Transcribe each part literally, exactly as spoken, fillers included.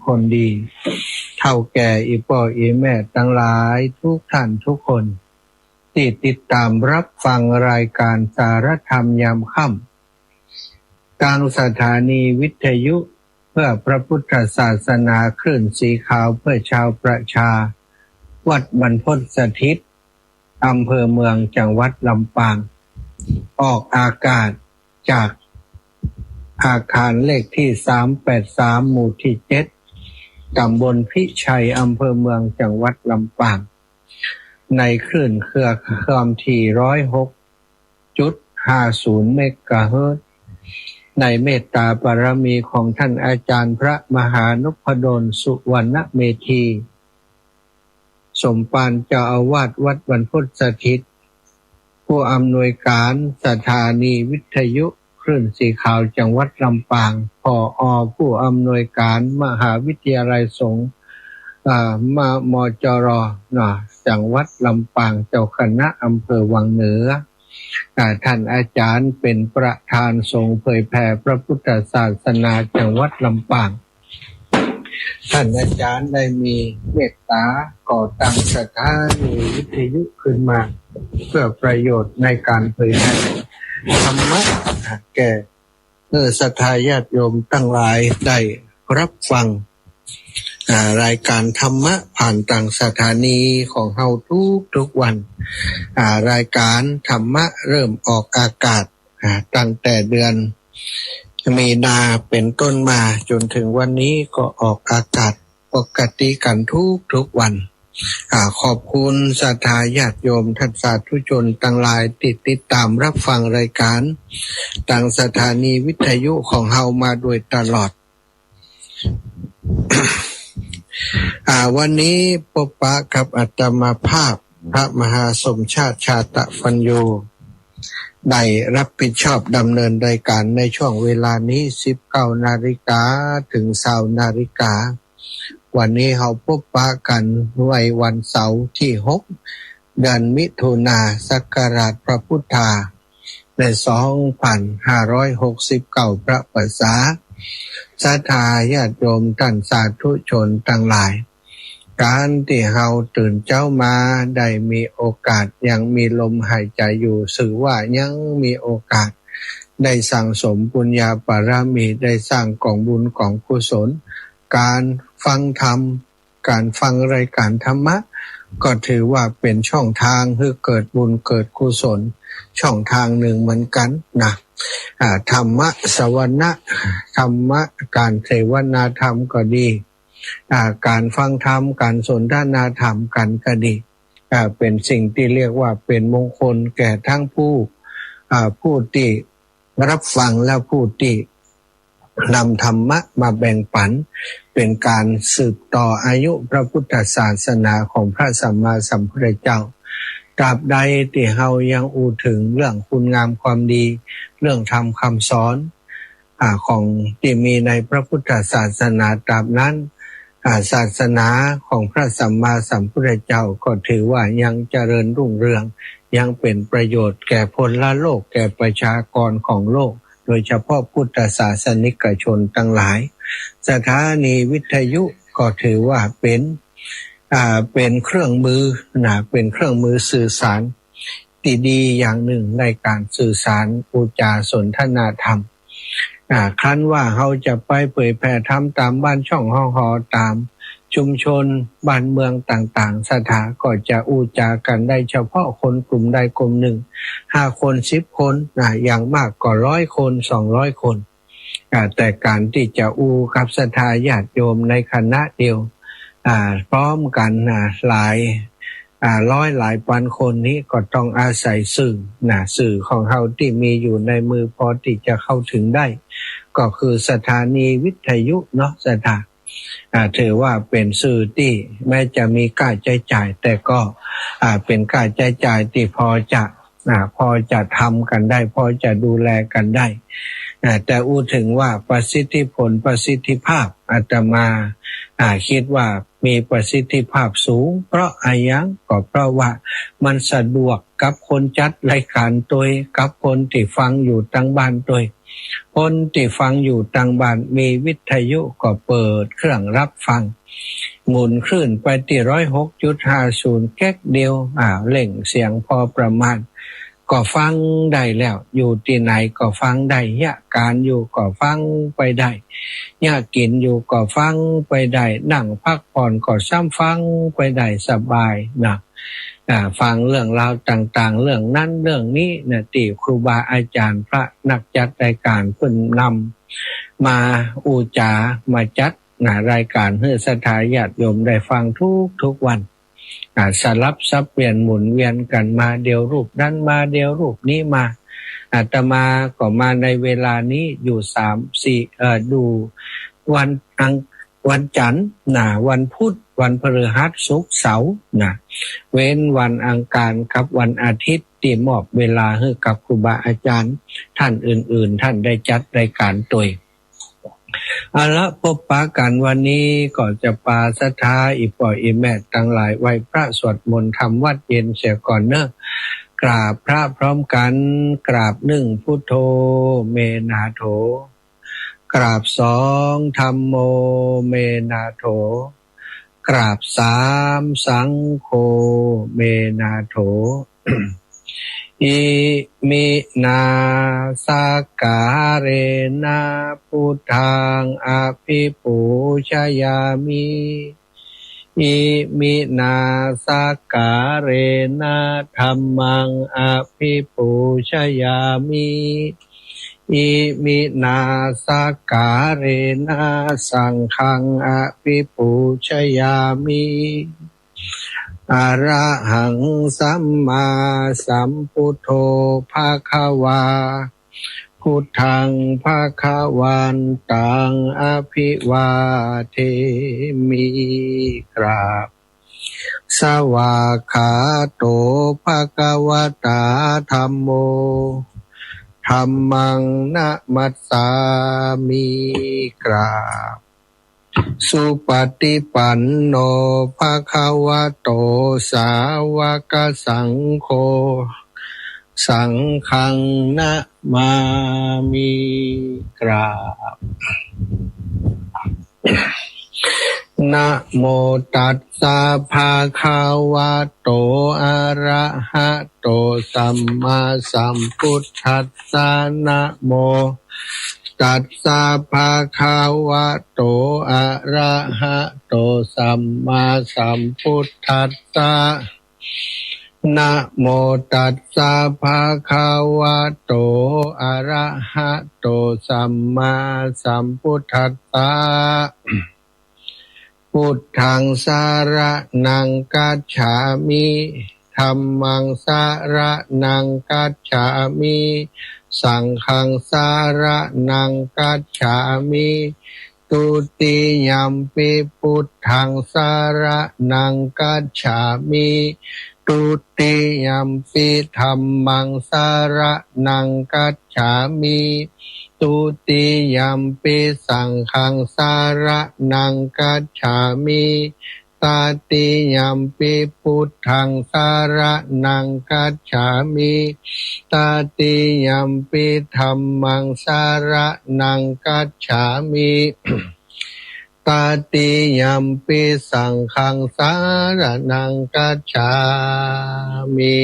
คนดี เฒ่าแก่อี่ป้ออี่แม่ตังหลายทุกท่านทุกคน ตี้ติดต๋ามรับฟังรายก๋านสารธรรมยามค่ำ ตางสถานีวิทยุเพื่อพระพุทธศาสนาคลื่นสีขาวเพื่อชาวประชา วัดบรรพตสถิต อำเภอเมือง จังหวัดลำปาง ออกอากาศจากอาคารเลขตี้สามแปดสาม หมู่ตี้เจ็ด ต๋ำบลพิชัย อำเภอเมือง จังหวัดลำปาง ในคลื่นเครือความถี่ร้อยหกจุดห้าศูนย์เมกะเฮิรตซ์ ในเมตตาบารมีของท่านอาจารย์พระมหานพดล สุวรรณเมธี สมภารเจ้าอาวาสวัดบรรพตสถิต ผู้อำนวยการสถานีวิทยุคลื่นสีขาวจังหวัดลำปาง ผอ.ผู้อำนวยการมหาวิทยาลัยสงฆ์ อ่า มมจร นะ จังหวัดลำปาง เจ้าคณะอำเภอวังเหนือ อ่า ท่านอาจารย์เป๋นประธานสงฆ์เผยแผ่พระพุทธศาสนาจังหวัดลำปาง ท่านอาจารย์ได้มีเมตตาก่อตั้งสถานีวิทยุขึ้นมา เพื่อประโยชน์ในก๋านเผยแผ่ธรรมะแก่ เออ ศรัทธาญาติโยมตังหลายได้รับฟัง อ่า รายก๋านธรรมะผ่านตางสถานีของเฮาทุกๆวัน อ่า รายก๋านธรรมะเริ่มออกอากาศ อ่า ตั้งแต่เดือนมีนาเป๋นต้นมาจ๋นเถิงวันนี้ก็ออกอากาศปกติกั๋นทุกๆวัน อ่า ขอบคุณศรัทธาญาติโยมท่านสาธุชนตังหลายตี้ติดต๋ามรับฟังรายก๋านตางสถานีวิทยุของเฮามาโดยตลอด อ่า วันนี้ปบปะกับอาตมาภาพ พระมหาสมชาติ ชาตะปัญโญ ได้รับผิดชอบดำเนินรายก๋านในช่วงเวลานี้ สิบเก้านาฬิกาเถิงซาวนาฬิกา วันนี้เฮาปบปะกั๋นในวันเสาร์ตี้หก เดือนมิถุนา ศักราชพระพุทธา ในสองพันห้าร้อยหกสิบเก้า พระปรัสสา ศรัทธาญาติโยมต้านสาธุชนตังหลาย ก๋านตี้เฮาตื่นเจ๊ามาได้มีโอกาสยังมีลมหายใจ๋อยู่ ถือว่ายังมีโอกาสได้สั่งสมปุญญาบารมี ได้สร้างก๋องบุญก๋องกุศล ก๋านฟังธรรม ก๋านฟังรายก๋านธรรมะ ก็ถือว่าเป๋นช่องตางหื้อเกิดบุญเกิดกุศลช่องตางนึ่งเหมือนกั๋นนะ อ่า ธรรมะสวนะ ธรรมะก๋านเสวนาธรรมก็ดี อ่า ก๋านฟังธรรม ก๋านสนทนาธรรมกั๋นก็ดี อ่า เป๋นสิ่งตี้เรียกว่าเป๋นมงคลแก่ตึงผู้ อ่า ผู้ตี้รับฟังและผู้ตี้ นำธรรมะมาแบ่งปั๋น เป๋นก๋านสืบต่ออายุพระพุทธศาสนาของพระสัมมาสัมพุทธเจ้า ตราบใดตี้เฮายังอู้เถิงเรื่องคุณงามความดี เรื่องธรรมคำสอน อ่า ของตี้มีในพระพุทธศาสนา ตราบนั้น อ่า ศาสนาของพระสัมมาสัมพุทธเจ้าก็ถือว่ายังเจริญรุ่งเรือง ยังเป๋นประโยชน์แก่พลโลก แก่ประชากรของโลก โดยเฉพาะพุทธศาสนิกชนตังหลาย สถานีวิทยุก็ถือว่าเป๋น อ่า เป๋นเครื่องมือนะ เป๋นเครื่องมือสื่อสารตี้ดีอย่างนึ่งในก๋านสื่อสารปู๋จาสนทนาธรรม อ่า ครั้นว่าเฮาจะไปเผยแผ่ธรรมต๋ามบ้านช่องห้องหอ ต๋ามชุมชนบ้านเมืองต่างๆ ศรัทธาก็จะอู้จากั๋นได้เฉพาะคนกลุ่มใดกลุ่มนึ่ง ห้าคน สิบคนนะ อย่างมากก็ร้อยคน สองร้อยคน อ่า แต่ก๋านตี้จะอู้กับศรัทธาญาติโยมในขณะเดียว อ่า พร้อมกั๋นนะ หลาย อ่า ร้อยหลายปันคนนี้ก็ต้องอาศัยสื่อนะ สื่อของเฮาตี้มีอยู่ในมือพอตี้จะเข้าเถิงได้ ก็คือสถานีวิทยุเนาะ ศรัทธา อ่า ถือว่าเป๋นสื่อตี้แม้จะมีก้าใจ๊จ่าย แต่ก็ อ่า เป๋นก้าใจ๊จ่ายตี้พอจะ อ่า พอจะทำกั๋นได้ พอจะดูแลกั๋นได้ อ่า แต่อู้เถิงว่าประสิทธิผล ประสิทธิภาพ อาตมา อ่า กึ๊ดว่ามีประสิทธิภาพสูง เพราะอะหยัง ก็เพราะว่ามันสะดวกกับคนจัดรายก๋านตวย กับคนตี้ฟังอยู่ตังบ้านตวย คนตี้ฟังอยู่ตางบ้านมีวิทยุก็เปิดเครื่องรับฟัง หมุนคลื่นไปตี้ร้อยหกจุดห้าศูนย์แก๊กเดียว อ่า เร่งเสียงพอประมาณ ก็ฟังได้แล้ว อยู่ตี้ไหนก็ฟังได้ เยียะก๋านอยู่ก็ฟังไปได้ เยียะกิ๋นอยู่ก็ฟังไปได้ นั่งพักผ่อนก็ซ้ำฟังไปได้สบายนะ อ่า ฟังเรื่องราวต่างๆ เรื่องนั้นเรื่องนี้นะ ตี้ครูบาอาจ๋ารย์พระนักจัดรายก๋านเปิ้นนำมาอู้จ๋ามาจัดนะ รายก๋านหื้อศรัทธาญาติโยมได้ฟังทุกๆ วัน อ่า สลับสับเปลี่ยนหมุนเวียนกั๋นมา เดี่ยวรูปนั้นมา เดี่ยวรูปนี้มา อาตมาก็มาในเวลานี้อยู่สามสี่ เอ่อ ดูวันอัง วันจันทร์นะ วันพุธ วันพฤหัส ศุกร์ เสาร์นะ เว้นวันอังคารกับวันอาทิตย์ตี้มอบเวลาหื้อกับครูบาอาจ๋ารย์ต้านอื่นๆ ต้านได้จัดรายก๋านตวย เอาละ ปบปะกั๋นวันนี้ก็จะปาศรัทธาอี่ป้ออี่แม่ตังหลายไหว้พระสวดมนต์ทำวัตรเย็นเสียก่อนเนาะ กราบพระพร้อมกั๋น กราบหนึ่ง พุทโธ เมนาโถ กราบสอง ธัมโม เมนาโถ กราบสาม สังโฆ เมนาโถ อิมินา สักการะนะ พุทธัง อภิปูชยามิ อิมินา สักการะนะ ธัมมัง อภิปูชยามิ อิมินา สักการะนะ สังฆัง อภิปูชยามิ อะระหัง สัมมาสัมพุทโธ ภะคะวา พุทธัง ภะคะวันตัง อะภิวาเทมิ กราบ สวากขาโต ภะคะวะตา ธัมโม ธัมมัง นะมัสสามิ กราบ สุปฏิปันโน ภะคะวะโต สาวกสังโฆ สังฆัง นะมามิ กราบ นะโมตัสสะ ภะคะวะโต อะระหะโต สัมมาสัมพุทธัสสะ นะโม ตัสสะ ภะคะวะโต อะระหะโต สัมมาสัมพุทธัสสะ นะโมตัสสะ ภะคะวะโต อะระหะโต สัมมาสัมพุทธัสสะ พุทธัง สะระณัง คัจฉามิ ธัมมัง สะระณัง คัจฉามิ สังฆัง สะระณัง คัจฉามิ ทุติยัมปิ พุทธัง สะระณัง คัจฉามิ ทุติยัมปิ ธัมมัง สะระณัง คัจฉามิ ทุติยัมปิ สังฆัง สะระณัง คัจฉามิ ตติยัมปิ พุทธัง สะระณัง คัจฉามิ ตติยัมปิ ธัมมัง สะระณัง คัจฉามิ ตติยัมปิ สังฆัง สะระณัง คัจฉามิ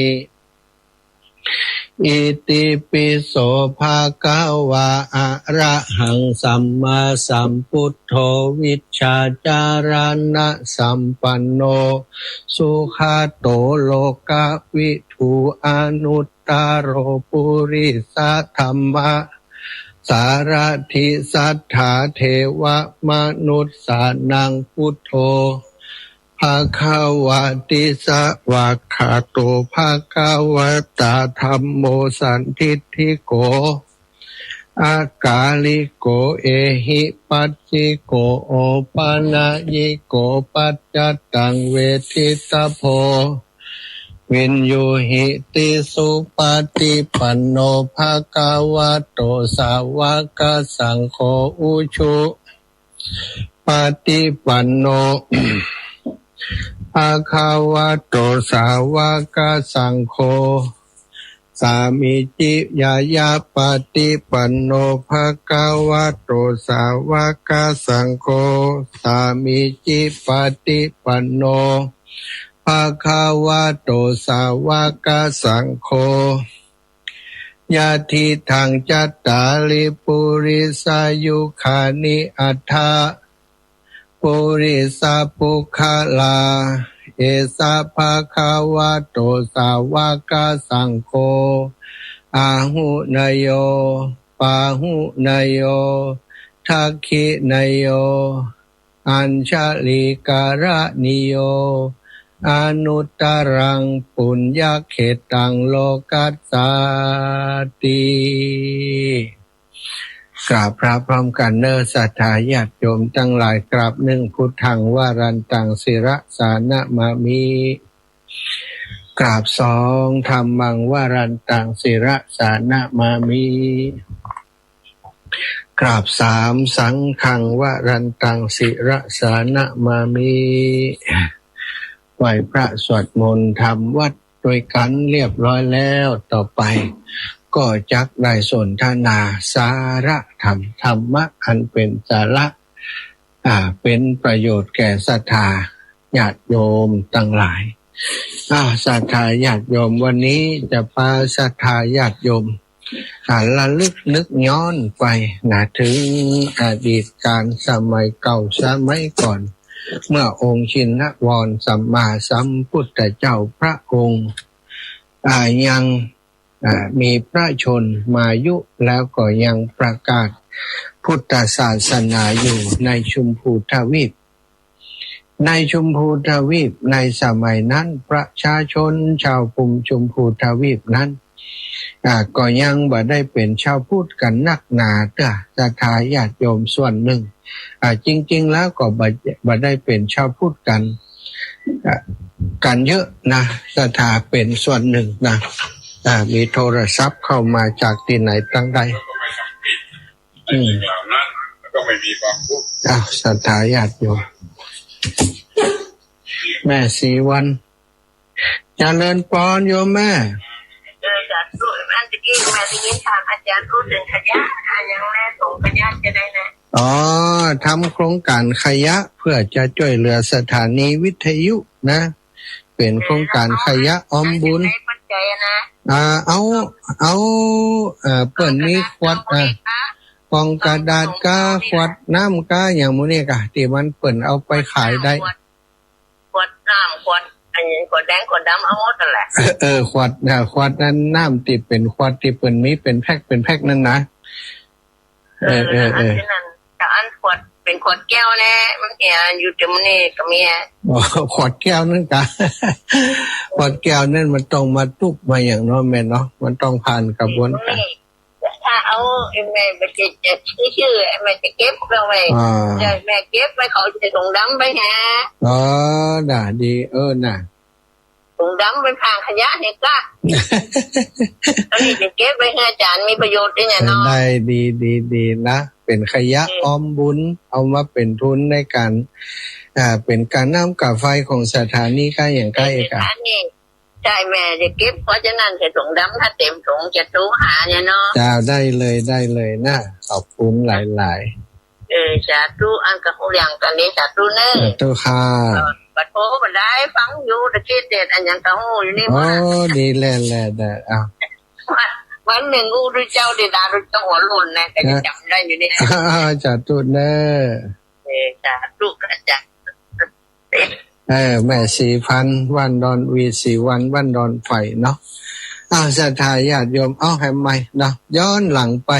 อิติปิโส ภะคะวา อะระหัง สัมมาสัมพุทโธ วิชชาจารณะสัมปันโน สุขะโต โลกะวิทู อนุตตะโร ปุริสะธัมมะสารถิ สัตถาเทวะมนุสสานัง พุทโธ ภะคะวะติ สวากขาโต ภะคะวะตา ธัมโม สันทิฏฐิโก อะกาลิโก เอหิปัสสิโก โอปะนะยิโก ปัจจัตตัง เวทิตะโพ วิญญูหิติ สุปะติปันโน ภะคะวะโต สาวะกะสังโฆ อุจุ ปะติปันโน ภะคะวะโต สาวะกะสังโฆ สามีจิ ยายาปฏิปันโน ภะคะวะโต สาวกสังโฆ สามีจิปฏิปันโน ภะคะวะโต สาวกสังโฆ ยะทิฏฐัง จัตตาริ ปุริสายุคานิ อัฏฐะ ปุริสปุคคลา เอสะ ภะคะวะโต สาวกสังโฆ อาหุเนโย ปาหุเนโย ทักขิเนโย อัญชลีกรณีโย อนุตตรัง ปุญญเขตตัง โลกัสสาติ กราบพระพร้อมกั๋นเน่อ ศรัทธาญาติโยมตังหลาย กราบหนึ่ง พุทธัง วรันตัง ศิรสานะมามิ กราบสอง ธัมมัง วรันตัง ศิรสานะมามิ กราบสาม สังฆัง วรันตัง ศิรสานะมามิ ไหว้พระสวดมนต์ทำวัตรด้วยกั๋นเรียบร้อยแล้ว ต่อไปก็จักได้สนทนาสาระธรรม ธรรมะอันเป๋นสาระ อ่า เป๋นประโยชน์แก่ศรัทธาญาติโยมตังหลาย อ่า ศรัทธาญาติโยม วันนี้จะปาศรัทธาญาติโยม อ่า ระลึกนึกย้อนไปนะ เถิงอดีตกาลสมัยเก่าสมัยก่อน เมื่อองค์ชินวรสัมมาสัมพุทธเจ้าพระองค์ อ่า ยัง อ่า มีพระชนมายุ แล้วก็ยังประกาศพุทธศาสนาอยู่ในชมพูทวีป ในชมพูทวีปในสมัยนั้น ประชาชนชาวภูมิชมพูทวีปนั้น อ่า ก็ยังบ่ได้เป๋นชาวพุทธกั๋นนักหนาเตื้อ ศรัทธาญาติโยมส่วนหนึ่ง อ่า จริงๆ แล้วก็บ่ บ่ได้เป๋นชาวพุทธกั๋น อ่า กั๋นเยอะนะ ศรัทธาเป๋นส่วนหนึ่งนะ อ่า มีโทรศัพท์เข้ามาจากตี้ไหนตังใด อืม แล้วก็ไม่มีความทุกข์ อ้าว ศรัทธาญาติโยม แม่ศรีวรรณ เจริญพรโยมแม่ เออ สาธุ อันตะกี้แม่ได้ยินถามอาจารย์พูดเถิงขยะ อ่ะ ยังแม่ส่งขยะจะได้นะ อ๋อ ทำโครงก๋านขยะเพื่อจะจ้วยเหลือสถานีวิทยุนะ เป๋นโครงก๋านขยะออมบุญ ปัจจัยนะ อ่า เอา เอา เอ่อ เปิ้นมีขวด อ่า กล่องกระดาษก้า ขวดน้ำก้า อย่างหมู่นี้ก้า ตี้มันเปิ้นเอาไปขายได้ ขวด ขวดน้ำ ขวด อันนี้ ขวดแดง ขวดดำ เอาหมดนั่นแหละ เออ ขวด อ่า ขวดนั้น น้ำตี้เป๋นขวดตี้เปิ้นมีเป๋นแพ็ค เป๋นแพ็คนั่นนะ เออ เออ เออ อันนั้น แต่อันขวด เป๋นขวดแก้วแหละ มันเหียอยู่เดี๋ยวนี้ก็มี อ๋อ ขวดแก้วนั่นก้า ขวดแก้วนั่นมันต้องมาตุ๊บมาอย่างเนาะแม่เนาะ มันต้องผ่านกระบวนก๋าน ถ้าเอาไอ้แม่ไปเก็บ ชื่อไอ้แม่จะเก็บเอาไว้ อ่า เดี๋ยวแม่เก็บไว้ เขาจะส่งดำไปหา อ๋อ น่ะ ดี เออ น่ะ ส่งดำไปผ่าขยะเนี่ยก้า อันนี้จะเก็บไว้ให้อาจารย์มีประโยชน์ด้วยเนี่ยเนาะ ได้ ดี ดี ดีนะ เป๋นขยะ อืม ออมบุญ เอามาเป๋นทุนในก๋าน อ่า เป๋นก๋านน้ำก๋านไฟของสถานีก้าอย่างก้าเอกอะ อันนี้ ใช่ แม่จะเก็บ เพราะฉะนั้นจะส่งดำ ถ้าเต๋มถุงจะโทรหาเนี่ยเนาะ เจ้า ได้เลย ได้เลยนะ ขอบคุณหลายๆ เออ สาธุ อันก็ฮู้เรื่องกั๋นดี สาธุเน่อ สาธุค่ะ เออ ก็โทรมาได้ ฟังอยู่ตะกี้เด็ด อันยังก็ฮู้อยู่นี่ อ๋อ ว่า ดีแล้ว แล้ว แล้ว อ้าว วัน วันหนึ่งอู้ดูเจ้าดีดา ดูเจ้าหัวหล่นนะ ก็จะจ๋ำได้อยู่นี่ สาธุเน่อ เออ สาธุ อาจารย์ เออ แม่ศรีพันธุ์ บ้านดอน วี ศรีวรรณ บ้านดอนไผ่เนาะ อ้าว ศรัทธาญาติโยม เอาแหมใหม่เนาะ ย้อนหลังไป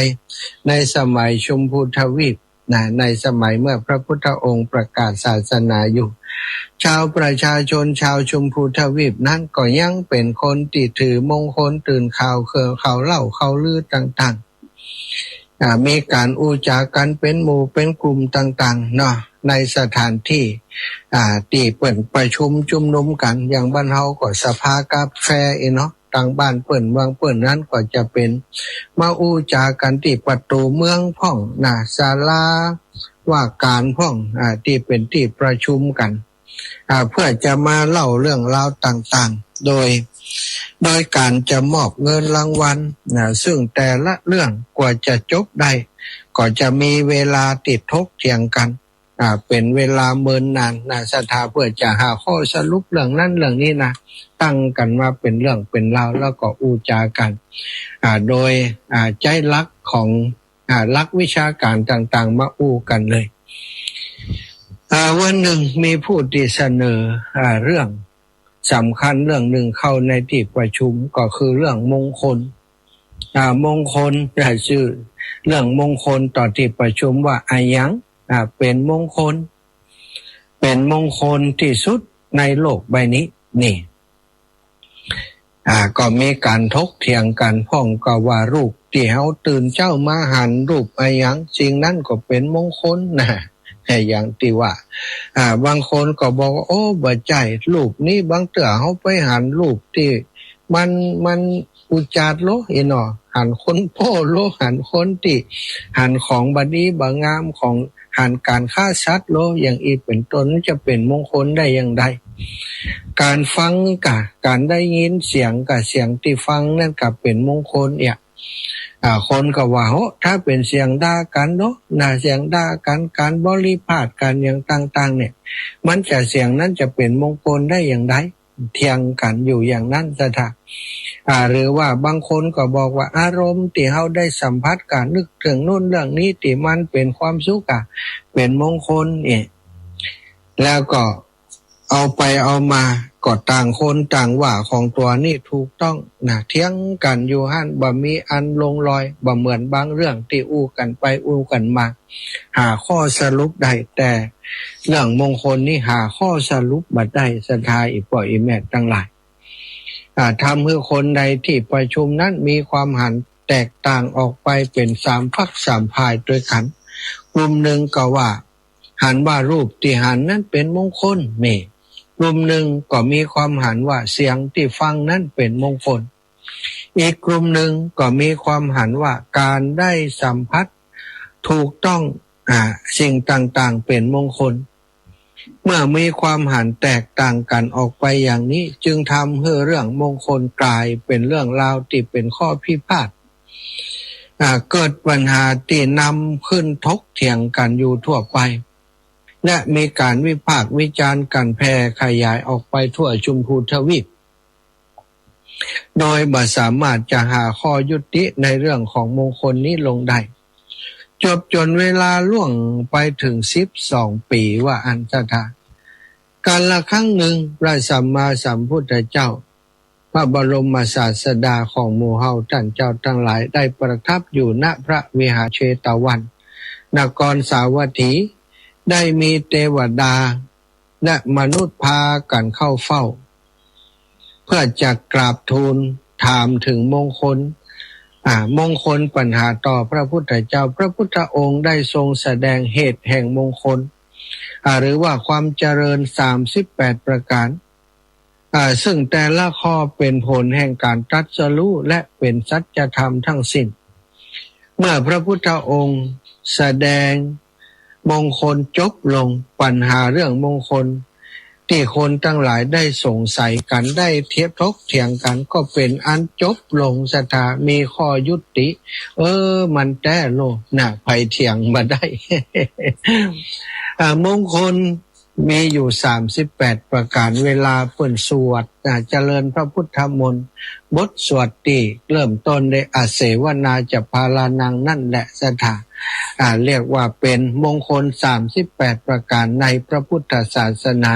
ในสมัยชมพูทวีปนะ ในสมัยเมื่อพระพุทธองค์ประกาศศาสนาอยู่ ชาวประชาชนชาวชมพูทวีปนั้นก็ยังเป๋นคนตี้ถือมงคล ตื่นข่าว เข่า ข่าวเล่าข่าวลือต่างๆ อ่า มีก๋านอู้จ๋ากั๋นเป๋นหมู่เป๋นกลุ่มต่างๆ เนาะ ในสถานตี้ อ่า ตี้เปิ้นประชุมชุมนุมกั๋น อย่างบ้านเฮาก็สภากาแฟเนาะ ตางบ้านเปิ้นเมืองเปิ้นนั้นก็จะเป๋นมาอู้จ๋ากั๋นตี้ประตู๋เมืองพ่องนะ ศาลาว่าก๋านพ่อง อ่า ตี้เป๋นตี้ประชุมกั๋น อ่า เพื่อจะมาเล่าเรื่องราวต่างๆ โดย โดยก๋านจะมอบเงินรางวัลนะ ซึ่งแต่ละเรื่องกว่าจะจบได้ ก็จะมีเวลาตี้ถกเถียงกั๋น อ่า เป๋นเวลาเมินนานนะศรัทธา เปื้อจะหาข้อสรุปเรื่องนั้นเรื่องนี้นะ ตั้งกั๋นมาเป๋นเรื่องเป๋นราว แล้วก็อู้จ๋ากั๋น อ่า โดย อ่า ใจ๊หลักของ อ่า หลักวิชาก๋านต่างๆ มาอู้กั๋นเลย อ่า วันนึ่งมีผู้ตี้เสนอ อ่า เรื่องสำคัญเรื่องนึ่งเข้าในตี้ประชุม ก็คือเรื่องมงคล อ่า มงคล อ่า จื้อเรื่องมงคลต่อตี้ประชุมว่าอะหยัง อ่า เป๋นมงคล เป๋นมงคลตี้สุดในโลกใบนี้ นี่ อ่า ก็มีก๋านถกเถียงกั๋น พ่องก็ว่ารูปตี้เฮาตื่นเจ๊ามาหันรูปอะหยัง สิ่งนั้นก็เป๋นมงคลนะ อย่างตี้ว่า อ่า บางคนก็บอกว่า โอ้ บ่ใจ้ รูปนี้ บางเตื้อเฮาไปหันรูปตี้มัน มันอุจาดโล อี้เนาะ หันคนโป๊โล หันคนตี้ หันของบ่ดีบ่งาม ของ หันก๋านฆ่าสัตว์โล อย่างอี้เป๋นต้น จะเป๋นมงคลได้อย่างใด ก๋านฟังก่า ก๋านได้ยินเสียงก่า เสียงตี้ฟังนั้นก่าเป๋นมงคลเนี่ย อ่า คนก็ว่า โห ถ้าเป๋นเสียงด่ากั๋นเนาะนะ เสียงด่ากั๋น ก๋านบริพาทก๋านอย่างต่างๆ เนี่ย มันจะ เสียงนั้นจะเป๋นมงคลได้อย่างใด เถียงกั๋นอยู่อย่างนั้นศรัทธา อ่า หรือว่าบางคนก็บอกว่าอารมณ์ตี้เฮาได้สัมผัสก๋านนึกเถิงโน้นเรื่องนี้ตี้มันเป๋นความสุขอะ เป๋นมงคลเนี่ย แล้วก็เอาไปเอามาก็ต่างคนต่างว่าของตั๋วนี้ถูกต้องนะ เถียงกั๋นอยู่หั้น บ่มีอันลงรอย บ่เหมือนบางเรื่องตี้อู้กั๋นไปอู้กั๋นมา หาข้อสรุปได้ แต่เรื่องมงคลนี้หาข้อสรุปบ่ได้ศรัทธา อี่ป้ออี่แม่ตังหลาย อ่า ทำหื้อคนในตี้ประชุมนั้นมีความหันแตกต่างออกไปเป๋นสามฝักสามฝ่ายตวยกั๋น กลุ่มนึ่งก็ว่า หันว่ารูปตี้หันนั้นเป๋นมงคล นี่ กลุ่มนึ่งก็มีความหันว่าเสียงตี้ฟังนั้นเป๋นมงคล อีกกลุ่มนึ่งก็มีความหันว่าก๋านได้สัมผัสถูกต้อง อ่า สิ่งต่างๆ เป๋นมงคล เมื่อมีความหันแตกต่างกั๋นออกไปอย่างนี้ จึงทำหื้อเรื่องมงคลก๋ายเป๋นเรื่องราวตี้เป๋นข้อพิพาท อ่า เกิดปัญหาตี้นำขึ้นถกเถียงกั๋นอยู่ทั่วไป และมีก๋านวิพากษ์วิจารณ์กั๋นแผ่ขยายออกไปทั่วชมพูทวีป โดยบ่สามารถจะหาข้อยุติในเรื่องของมงคลนี้ลงได้ จวบจ๋นเวลาล่วงไปเถิงสิบสองปี๋ ว่าอั้นศรัทธา กาลครั้งนึ่ง พระสัมมาสัมพุทธเจ้า พระบรมศาสดาของหมู่เฮาต้านเจ้าตังหลาย ได้ประทับอยู่ ณ พระวิหารเชตวัน นครสาวัตถี ได้มีเตวดา และมนุษย์พากั๋นเข้าเฝ้า เพื่อจะกราบทูลถามเถิงมงคล อ่า มงคลปัญหาต่อพระพุทธเจ้า พระพุทธองค์ได้ทรงแสดงเหตุแห่งมงคล อ่า หรือว่าความเจริญสามสิบแปดประก๋าน อ่า ซึ่งแต่ละข้อเป๋นผลแห่งก๋านตรัสรู้และเป๋นสัจธรรมทั้งสิ้น เมื่อพระพุทธองค์แสดงมงคลจบลง ปัญหาเรื่องมงคลตี้คนตังหลายได้สงสัยกั๋น ได้เถียงถกเถียงกั๋น ก็เป๋นอันจบลงศรัทธา มีข้อยุติ เออ มันแต๊โลนะ ใผเถียงบ่ได้ อ่า มงคล มีอยู่สามสิบแปดประก๋าน เวลาเปิ้นสวด อ่า เจริญพระพุทธมนต์ บทสวดตี้เริ่มต้นด้วย อาเสวนาจะพาลานัง นั่นแหละศรัทธา อ่า เรียกว่าเป๋นมงคลสามสิบแปดประก๋านในพระพุทธศาสนา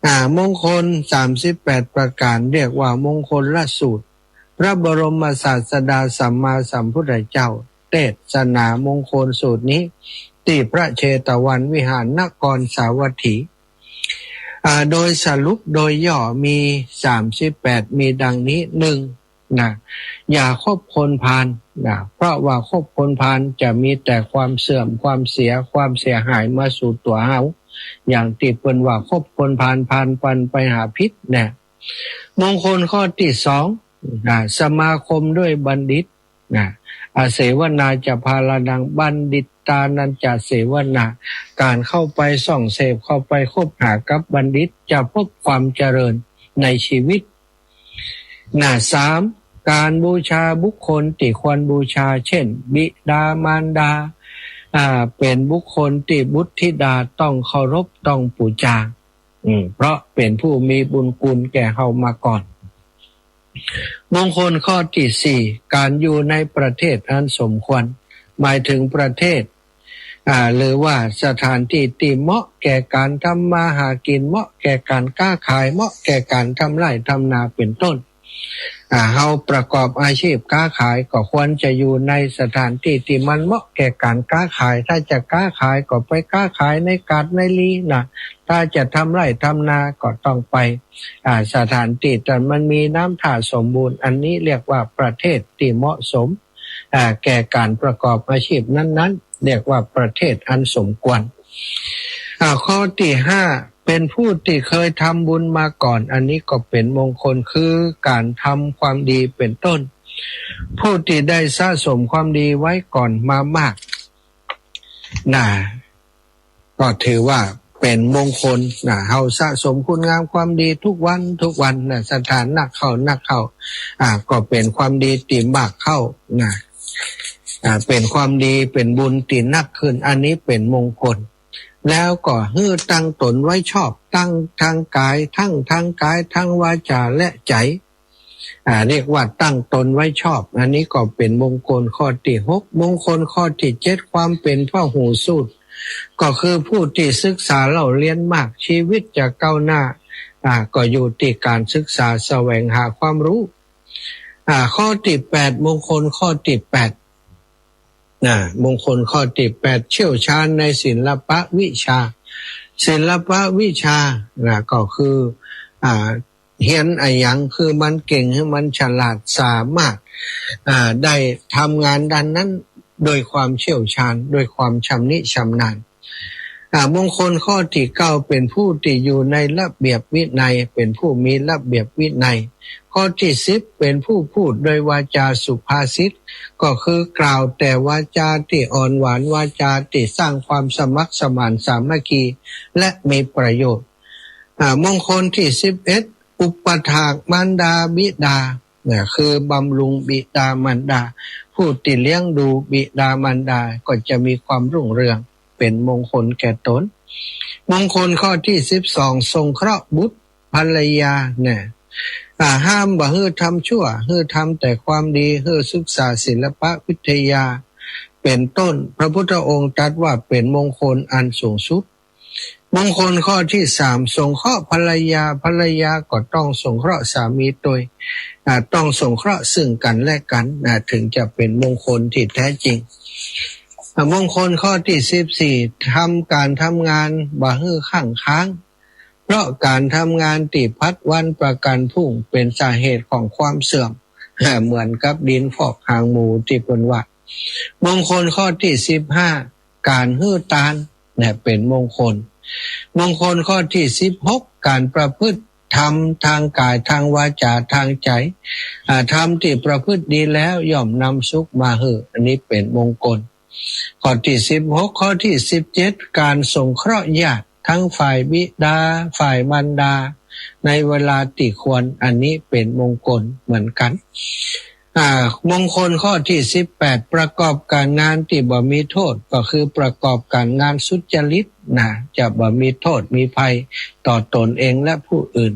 อ่า มงคลสามสิบแปดประก๋าน เรียกว่ามงคลละสูตร พระบรมศาสดาสัมมาสัมพุทธเจ้า เตสนามงคลสูตรนี้ ตี้พระเชตวันวิหารนครสาวัตถี อ่า โดยสรุปโดยย่อมีสามสิบแปด มีดังนี้ นึ่ง นะ อย่าคบคนพาลนะ เพราะว่าคบคนพาลจะมีแต่ความเสื่อม ความเสีย ความเสียหายมาสู่ตั๋วเฮา อย่างตี้เปิ้นว่าคบคนพาล พาลปันไปหาพิษนะ มงคลข้อตี้สองนะ สมาคมด้วยบัณฑิตนะ อาเสวนาจะพาลานัง บัณฑิตานันจะเสวนา ก๋านเข้าไปส่องเสพ เข้าไปคบหากับบัณฑิต จะพบความเจริญในชีวิต นะ สาม ก๋านบูชาบุคคลตี้ควรบูชา เช่น บิดามารดา อ่า เป๋นบุคคลตี้บุตรธิดาต้องเคารพ ต้องปู๋จา อืม เพราะเป๋นผู้มีบุญคุณแก่เฮามาก่อน มงคลข้อตี้สี่ ก๋านอยู่ในประเทศอันสมควร หมายถึงประเทศ อ่า หรือว่าสถานตี้ตี้เหมาะแก่ก๋านทำมาหากิ๋น เหมาะแก่ก๋านก๊าขาย เหมาะแก่ก๋านทำไร่ทำนาเป๋นต้น อ่า เฮาประกอบอาชีพก๊าขายก็ควรจะอยู่ในสถานตี้ตี้มันเหมาะแก่ก๋านก๊าขาย ถ้าจะก๊าขายก็ไปก๊าขายในกาดในลีนะ ถ้าจะทำไร่ทำนาก็ต้องไป อ่า สถานตี้ตี้มันมีน้ำท่าสมบูรณ์ อันนี้เรียกว่าประเทศตี้เหมาะสม อ่า แก่ก๋านประกอบอาชีพนั้นๆ เรียกว่าประเทศอันสมควร อ่า ข้อตี้ห้า เป๋นผู้ตี้เคยทำบุญมาก่อน อันนี้ก็เป๋นมงคล คือก๋านทำความดีเป๋นต้น ผู้ตี้ได้สะสมความดีไว้ก่อนมามาก นะ ก็ถือว่าเป๋นมงคลนะ เฮาสะสมคุณงามความดีทุกวันทุกวันนะ สะท้านนักเข้านักเข้า อ่า ก็เป๋นความดีตี้มากเข้านะ อ่า เป๋นความดี เป๋นบุญตี้นักขึ้น อันนี้เป๋นมงคล แล้วก็หื้อตั้งตนไว้ชอบ ตั้งตางก๋าย ทั้งตางก๋าย ตางวาจา และใจ๋ อ่า เรียกว่าตั้งตนไว้ชอบ อันนี้ก็เป๋นมงคลข้อตี้หก มงคลข้อตี้เจ็ด ความเป๋นพหูสูต ก็คือผู้ตี้ศึกษาเล่าเรียนมาก ชีวิตจะก้าวหน้า อ่า ก็อยู่ตี้ก๋านศึกษาแสวงหาความรู้ อ่า ข้อตี้แปด มงคลข้อตี้แปด นะ มงคลข้อตี้แปด เชี่ยวชาญในศิลปะวิชา ศิลปะวิชานะ ก็คือ อ่า เฮียนอะหยังหื้อมันเก่ง หื้อมันฉลาด สามารถ อ่า ได้ทำงานด้านนั้นด้วยความเชี่ยวชาญ ด้วยความชำนิชำนาญ อ่า มงคลข้อตี้เก้า เป๋นผู้ตี้อยู่ในระเบียบวินัย เป๋นผู้มีระเบียบวินัย ข้อตี้สิบ เป๋นผู้พูดโดยวาจาสุภาษิต ก็คือกล่าวแต่วาจาตี้อ่อนหวาน วาจาตี้สร้างความสมัครสมานสามัคคี และมีประโยชน์ อ่า มงคลตี้สิบเอ็ด อุปถากมารดาบิดา เนี่ย คือบำรุงบิดามารดา ผู้ตี้เลี้ยงดูบิดามารดาก็จะมีความรุ่งเรือง เป๋นมงคลแก่ตน มงคลข้อตี้สิบสอง สงเคราะห์บุตรภรรยา เนี่ย อ่า ห้ามบ่หื้อทำชั่ว หื้อทำแต่ความดี หื้อศึกษาศิลปะวิทยา เป๋นต้น พระพุทธองค์ตรัสว่าเป๋นมงคลอันสูงสุด มงคลข้อตี้สาม สงเคราะห์ภรรยา ภรรยาก็ต้องสงเคราะห์สามีตวย อ่า ต้องสงเคราะห์ซึ่งกั๋นและกั๋น อ่า ถึงจะเป๋นมงคลตี้แต๊จริง อ่า มงคลข้อตี้สิบสี่ ทำก๋านทำงานบ่หื้อข้างค้าง เพราะก๋านทำงานตี้ผัดวันประกั๋นพรุ่งเป๋นสาเหตุของความเสื่อม เหมือนกับดินฟอกหางหมูตี้เปิ้นว่า มงคลข้อตี้สิบห้า ก๋านหื้อตาน เนี่ย เป๋นมงคล มงคลข้อตี้สิบหก ก๋านประพฤติธรรมตางก๋าย ตางวาจา ตางใจ๋ อ่า ธรรมตี้ประพฤติดีแล้วย่อมนำสุขมาหื้อ อันนี้เป๋นมงคล ข้อตี้สิบหก ข้อตี้สิบเจ็ด ก๋านสงเคราะห์ญาติ ตึงฝ่ายบิดา ฝ่ายมารดา ในเวลาตี้ควร อันนี้เป๋นมงคลเหมือนกั๋น อ่า มงคลข้อตี้สิบแปด ประกอบก๋านงานตี้บ่มีโต้ษ ก็คือประกอบก๋านงานสุจริตนะ จะบ่มีโต้ษมีภัยต่อตนเองและผู้อื่น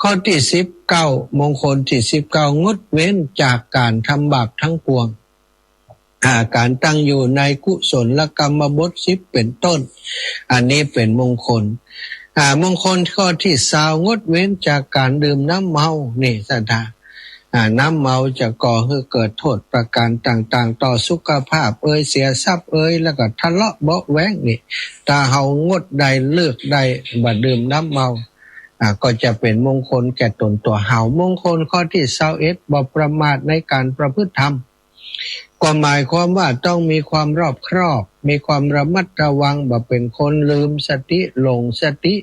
ข้อตี้สิบเก้า มงคลตี้สิบเก้า งดเว้นจากก๋านทำบาปตึงปวง อ่า ก๋านตั้งอยู่ในกุศลกรรมบทสิบเป๋นต้น อันนี้เป๋นมงคล อ่า มงคลข้อตี้ซาว งดเว้นจากก๋านดื่มน้ำเมา นี่ศรัทธา อ่า น้ำเมาจะก่อหื้อเกิดโต้ษประก๋านต่างๆ ต่อสุขภาพเอย เสียทรัพย์เอย แล้วก็ทะเลาะเบาะแว้งนี่ ถ้าเฮางดได้ เลือกได้ บ่ดื่มน้ำเมา อ่า ก็จะเป๋นมงคลแก่ตนตั๋วเฮา มงคลข้อตี้ซาวเอ็ด บ่ประมาทในก๋านประพฤติธรรม ก็หมายความว่าต้องมีความรอบคอบ มีความระมัดระวัง บ่เป๋นคนลืมสติ หลงสติ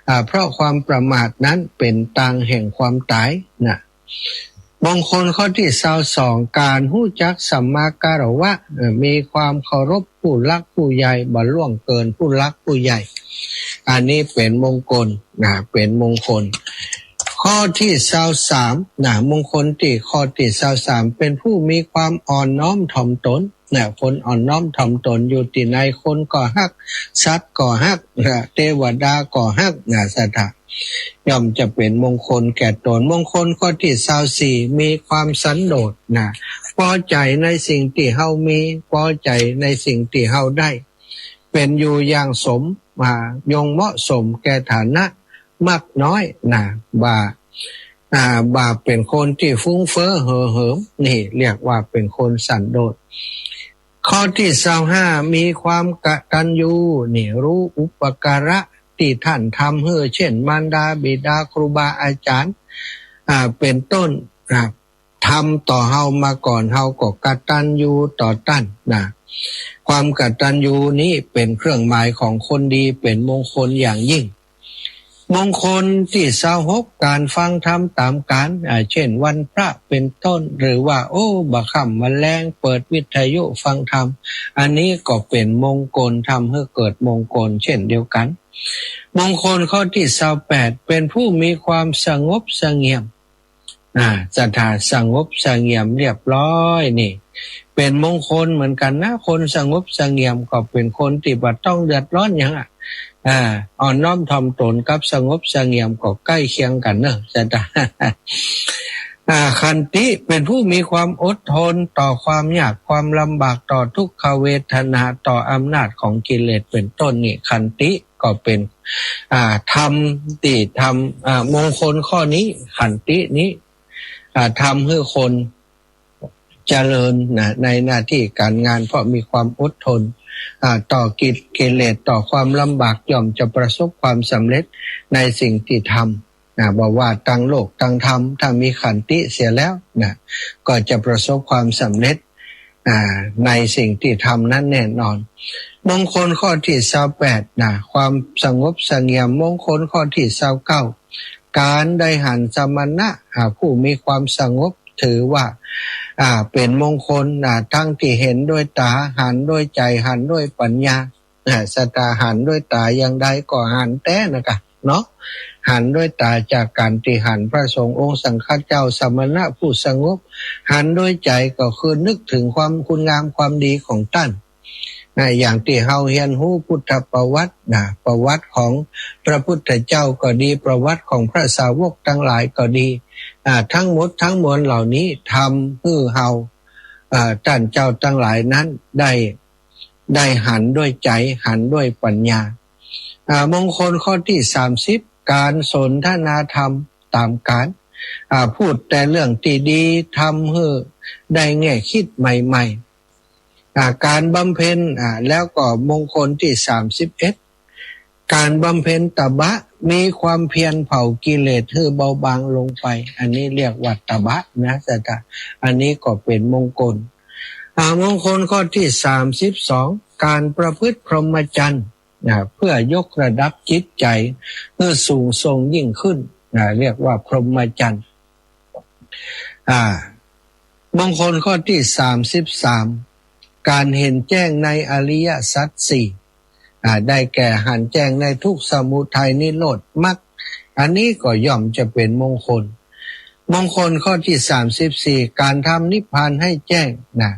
อ่า เพราะความประมาทนั้นเป๋นตางแห่งความต๋ายนะ มงคลข้อตี้ซาวสอง ก๋านฮู้จักสัมมาคารวะ เอ่อ มีความเคารพผู้หลักผู้ใหญ่ บ่ล่วงเกินผู้หลักผู้ใหญ่ อันนี้เป๋นมงคลนะ เป๋นมงคล ข้อตี้ซาวสามนะ มงคลตี้ข้อตี้ซาวสาม เป๋นผู้มีความอ่อนน้อมถ่อมตนนะ คนอ่อนน้อมถ่อมตน อยู่ตี้ใดคนก็ฮัก สัตว์ก็ฮักนะ เตวดาก็ฮักนะ ศรัทธา ย่อมจะเป๋นมงคลแก่ตน มงคลข้อตี้ซาวสี่ มีความสันโดษนะ ปอใจ๋ในสิ่งตี้เฮามี ปอใจ๋ในสิ่งตี้เฮาได้ เป๋นอยู่อย่างสม อ่า ยงเหมาะสมแก่ฐานะมากน้อยนะ บ่า อ่า บ่าเป๋นคนตี้ฟุ้งเฟ้อเห่อเหิม นี่เรียกว่าเป๋นคนสันโดษ ข้อตี้ซาวห้า มีความกตัญญู นี่รู้อุปการะตี้ต้านทำหื้อ เจ้นมารดาบิดาครูบาอาจ๋ารย์ อ่า เป๋นต้น อ่า ทำต่อเฮามาก่อน เฮาก็กตัญญูต่อต้านนะ ความกตัญญูนี้เป๋นเครื่องหมายของคนดี เป๋นมงคลอย่างยิ่ง มงคลตี้ซาวหก ก๋านฟังธรรมต๋ามก๋าน อ่า เจ้นวันพระเป๋นต้น หรือว่า โอ้ บ่าค่ำบ่าแลงเปิดวิทยุฟังธรรม อันนี้ก็เป๋นมงคล ทำหื้อเกิดมงคลเจ้นเดียวกั๋น มงคลข้อตี้ซาวแปด เป๋นผู้มีความสงบเสงี่ยม อ่า ศรัทธา สงบเสงี่ยมเรียบร้อยนี่ เป๋นมงคลเหมือนกั๋นนะ คนสงบเสงี่ยมก็เป๋นคนตี้บ่ต้องเดือดร้อนหยังอะ อ่า อ่อนน้อมถ่อมตนกับสงบเสงี่ยมก็ใก้เคียงกั๋นเนาะ ศรัทธา อ่า ขันติ เป๋นผู้มีความอดทนต่อความยากความลำบาก ต่อทุกขเวทนา ต่ออำนาจของกิเลสเป๋นต้นนี่ ขันติ ก็เป๋น อ่า ธรรมตี้ทำ อ่า มงคลข้อนี้ ขันตินี้ อ่า ทำหื้อคนเจริญนะ ในหน้าตี้ก๋านงาน เพราะมีความอดทน อ่า ต่อกิ กิเลส ต่อความลำบาก ย่อมจะประสบความสำเร็จในสิ่งตี้ทำนะ บ่ว่าตางโลกตางธรรม ถ้ามีขันติเสียแล้วนะ ก็จะประสบความสำเร็จ อ่า ในสิ่งตี้ทำนั้นแน่นอน มงคลข้อตี้ซาวแปดนะ ความสงบเสงี่ยม มงคลข้อตี้ซาวเก้า ก๋านได้หันสมณะ อ่า ผู้มีความสงบ ถือว่า อ่า เป๋นมงคล อ่า ตังตี้หันด้วยต๋า หันด้วยใจ๋ หันด้วยปัญญา อ่า ศรัทธา หันด้วยต๋าอย่างใดก็หันแต๊นะกะเนาะ หันด้วยต๋าจากก๋านตี้หันพระสงฆ์องค์สังฆเจ้า สมณะผู้สงบ หันด้วยใจ๋ก็คือนึกเถิงความคุณงามความดีของต้าน อ่า อย่างตี้เฮาเฮียนฮู้พุทธประวัตินะ ประวัติของพระพุทธเจ้าก็ดี ประวัติของพระสาวกตังหลายก็ดี อ่า ตังหมดตังมวลเหล่านี้ทำหื้อเฮา อ่า ต้านเจ้าตังหลายนั้นได้ ได้หันด้วยใจ๋ หันด้วยปัญญา อ่า มงคลข้อตี้สามสิบ ก๋านสนทนาธรรมต๋ามก๋าน อ่า พูดแต่เรื่องตี้ดี ทำหื้อได้แง่กึ๊ดใหม่ๆ อ่า ก๋านบำเพ็ญ อ่า แล้วก็มงคลตี้สามสิบเอ็ด ก๋านบำเพ็ญตบะ มีความเพียรเผากิเลสหื้อเบาบางลงไป อันนี้เรียกว่าตบะนะ ศรัทธา อันนี้ก็เป๋นมงคล อ่า มงคลข้อตี้สามสิบสอง ก๋านประพฤติพรหมจรรย์ นะ เพื่อยกระดับจิตใจ๋หื้อสูงส่งยิ่งขึ้น นะ เรียกว่าพรหมจรรย์ อ่า มงคลข้อตี้สามสิบสาม ก๋านหันแจ้งในอริยสัจสี่ อ่า ได้แก่หันแจ้งในทุกข์สมุทัยนิโรธมรรค อันนี้ก็ย่อมจะเป๋นมงคล มงคลข้อตี้สามสิบสี่ ก๋านทำนิพพานให้แจ้งนะ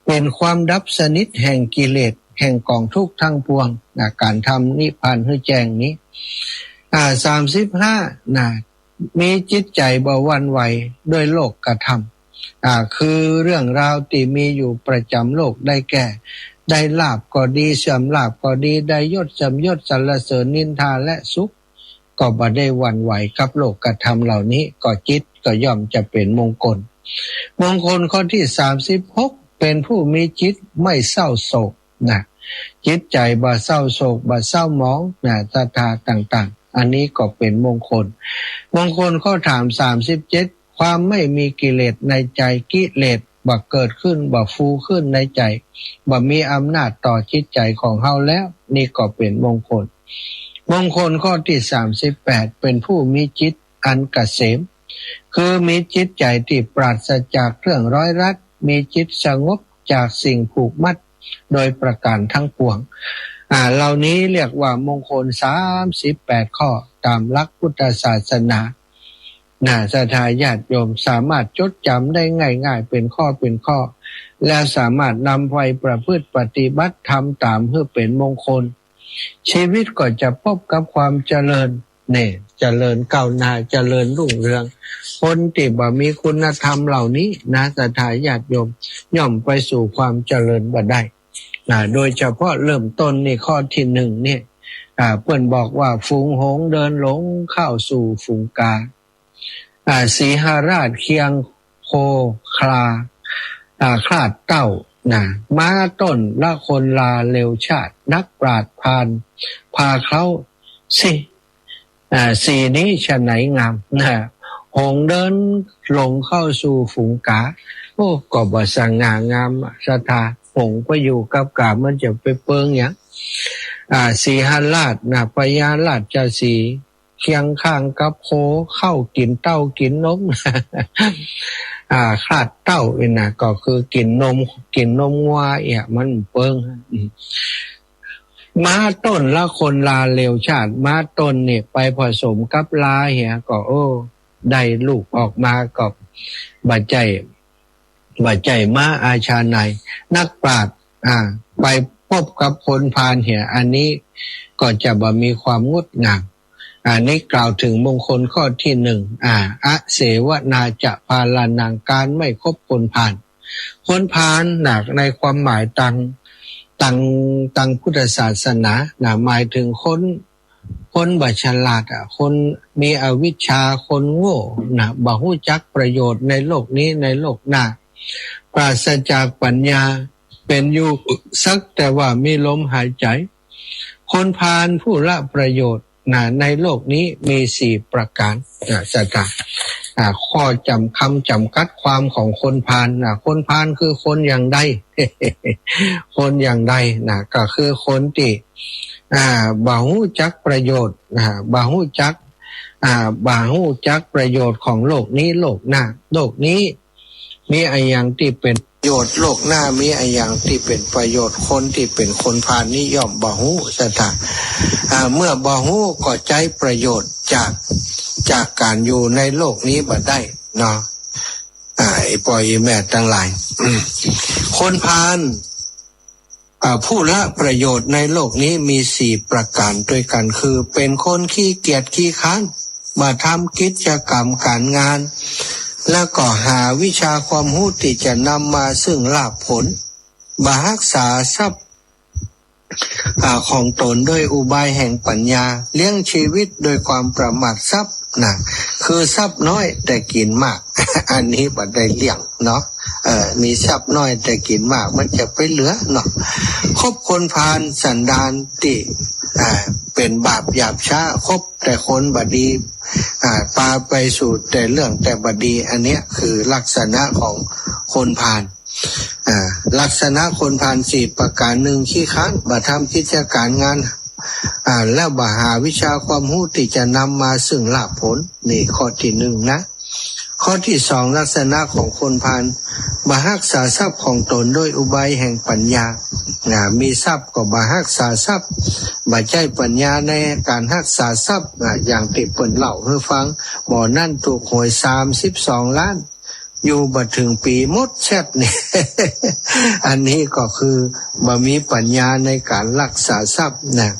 เป๋นความดับสนิทแห่งกิเลส แห่งก๋องทุกข์ตังปวงนะ ก๋านทำนิพพานหื้อแจ้งนี้ อ่า สามสิบห้า นะ มีจิตใจ๋บ่หวั่นไหวด้วยโลกธรรม อ่า คือเรื่องราวตี้มีอยู่ประจ๋ำโลก ได้แก่ ได้ลาภก็ดี เสื่อมลาภก็ดี ได้ยศเสื่อมยศ สรรเสริญนินทาและสุข ก็บ่ได้หวั่นไหวกับโลกธรรมเหล่านี้ ก็จิตก็ย่อมจะเป๋นมงคล มงคลข้อตี้สามสิบหก เป๋นผู้มีจิตไม่เศร้าโศกนะ จิตใจ๋บ่เศร้าโศก บ่เศร้าหมองนะ ศรัทธาต่างๆ อันนี้ก็เป๋นมงคล มงคลข้อตี้สามสิบเจ็ด ความไม่มีกิเลสในใจ๋ กิเลสบ่เกิดขึ้น บ่ฟูขึ้นในใจ๋ บ่มีอำนาจต่อจิตใจ๋ของเฮาแล้ว นี่ก็เป๋นมงคล มงคลข้อตี้สามสิบแปด เป๋นผู้มีจิตอันเกษม คือมีจิตใจ๋ตี้ปราศจากเครื่องร้อยรัด มีจิตสงบจากสิ่งผูกมัดโดยประก๋านตังปวง อ่า เหล่านี้เรียกว่ามงคลสามสิบแปดข้อ ต๋ามหลักพุทธศาสนา นะ ศรัทธาญาติโยม สามารถจดจ๋ำได้ง่ายๆ เป๋นข้อเป๋นข้อ แล้วสามารถนำไปประพฤติปฏิบัติทำต๋ามหื้อเป๋นมงคล ชีวิตก็จะพบกับความเจริญ เนี่ย เจริญก้าวหน้า เจริญรุ่งเรือง คนตี้บ่มีคุณธรรมเหล่านี้นะ ศรัทธาญาติโยม ย่อมไปสู่ความเจริญบ่ได้นะ โดยเฉพาะเริ่มต้นนี่ข้อตี้หนึ่งเนี่ย อ่า เปิ้นบอกว่าฝูงหงส์เดินหลงเข้าสู่ฝูงกา อ่า สีหราชเคียงโคคลา อ่า คลาดเต้านะ ม้าต้นละคนลาเลวชาติ นักปราชญ์พาลพาเคล้า สิ อ่า สีนี้ฉะไหนงามนะ หงส์เดินหลงเข้าสู่ฝูงกา โอ้ ก็บ่สง่างามอะ ศรัทธา หงส์ไปอยู่กับกา มันจะไปเปิงหยัง อ่า สีหราชนะ พญาราชสีห์ เคียงข้างกับโค เข้ากิ๋นเต้ากิ๋นนม อ่า คลาดเต้านี่นะ ก็คือกิ๋นนม กิ๋นนมงัวเอี้ย มันเปิง อืม ม้าต้นละคนลาเลวชาติ ม้าต้นนี่ไปผสมกับลาเหีย ก็ โอ้ ได้ลูกออกมาก็บ่ใจ้ บ่ใจ้ม้าอาชาไนย นักปราชญ์ อ่า ไปพบกับคนพาลเหีย อันนี้ก็จะบ่มีความงดงาม อันนี้กล่าวถึงมงคลข้อตี้หนึ่ง อ่า อเสวนาจะพาลานัง การไม่คบคนพาล คนพาลนะ ในความหมายตาง ตาง ตางพุทธศาสนานะ หมายถึงคน คนบ่ฉลาดอะ คนมีอวิชชา คนโง่นะ บ่ฮู้จักประโยชน์ในโลกนี้ในโลกหน้า ปราศจากปัญญา เป๋นอยู่สักแต่ว่ามีลมหายใจ๋ คนพาลผู้ละประโยชน์นะ ในโลกนี้มีสี่ประก๋านนะ ศรัทธา อ่า ข้อจ๋ำ คำจ๋ำกัดความของคนพาลนะ คนพาลคือคนอย่างใด คนอย่างใดนะ ก็คือคนตี้ อ่า บ่ฮู้จักประโยชน์ อ่า บ่ฮู้จัก อ่า บ่ฮู้จักประโยชน์ของโลกนี้โลกหน้า โลกนี้มีอะหยังตี้เป๋นประโยชน์ โลกหน้ามีอะหยังตี้เป๋นประโยชน์ คนตี้เป๋นคนพาลนี้ย่อมบ่ฮู้ ศรัทธา อ่า เมื่อบ่ฮู้ก็ใจ๊ประโยชน์จาก จากก๋านอยู่ในโลกนี้บ่ได้เนาะ อ่า ไอ้ป้อแม่ตังหลาย คนพาล อ่า ผู้ละประโยชน์ในโลกนี้มีสี่ประก๋านตวยกั๋น คือเป๋นคนขี้เกียจขี้คร้าน บ่ทำกิจกรรมก๋านงาน แล้วก็หาวิชาความฮู้ตี้จะนำมาซึ่งลาภผล บ่ฮักษาทรัพย์ อ่า ของต๋นโดยอุบายแห่งปัญญา เลี้ยงชีวิตโดยความประมาททรัพย์นะ คือทรัพย์น้อยแต่กิ๋นมาก อันนี้บ่ได้เลี้ยงเนาะ เออ มีทรัพย์น้อยแต่กิ๋นมาก มันจะไปเหลือเนาะ คบคนพาลสันดานตี้ อ่า เป๋นบาปหยาบช้า คบแต่คนบ่ดี อ่า ปาไปสู่แต่เรื่องแต่บ่ดี อันเนี้ยคือลักษณะของคนพาล อ่า ลักษณะคนพาลสี่ประก๋าน หนึ่ง ขี้คร้าน บ่ทำกิจก๋านงาน อ่า แล้วบ่หาวิชาความฮู้ตี้จะนำมาซึ่งลาภผล นี่ข้อตี้หนึ่งนะ ข้อตี้สอง ลักษณะของคนพาล บ่ฮักษาทรัพย์ของต๋นโดยอุบายแห่งปัญญา อ่า มีทรัพย์ก็บ่ฮักษาทรัพย์ บ่ใจ๊ปัญญาในก๋านฮักษาทรัพย์ อ่า อย่างตี้เปิ้นเล่าหื้อฟัง บ่อนั้นถูกหวยสามสิบสองล้าน อยู่บ่เถิงปี๋หมดแชทนี่ อันนี้ก็คือบ่มีปัญญาในก๋านฮักษาทรัพย์นะ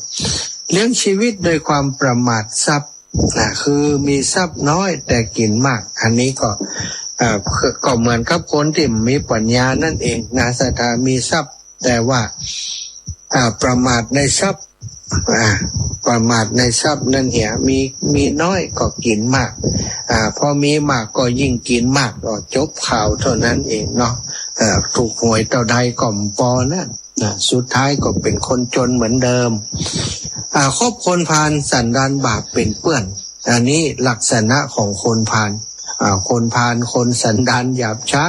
เลี้ยงชีวิตโดยความประมาททรัพย์นะ คือมีทรัพย์น้อยแต่กิ๋นมาก อันนี้ก็ เอ่อ ก็เหมือนกับคนตี้บ่มีปัญญานั่นเองนะ ศรัทธา มีทรัพย์ แต่ว่า อ่า ประมาทในทรัพย์ อ่า ประมาทในทรัพย์นั้นเหีย มี มีน้อยก็กิ๋นมาก อ่า พอมีมากก็ยิ่งกิ๋นมาก ก็จบข่าวเท่านั้นเองเนาะ เอ่อ ถูกหวยเต้าใดก็บ่ปอนะ นะ สุดท้ายก็เป๋นคนจนเหมือนเดิม อ่า คบคนพาลสันดานบาปเป๋นเปื้อน อันนี้ลักษณะของคนพาล อ่า คนพาล คนสันดานหยาบช้า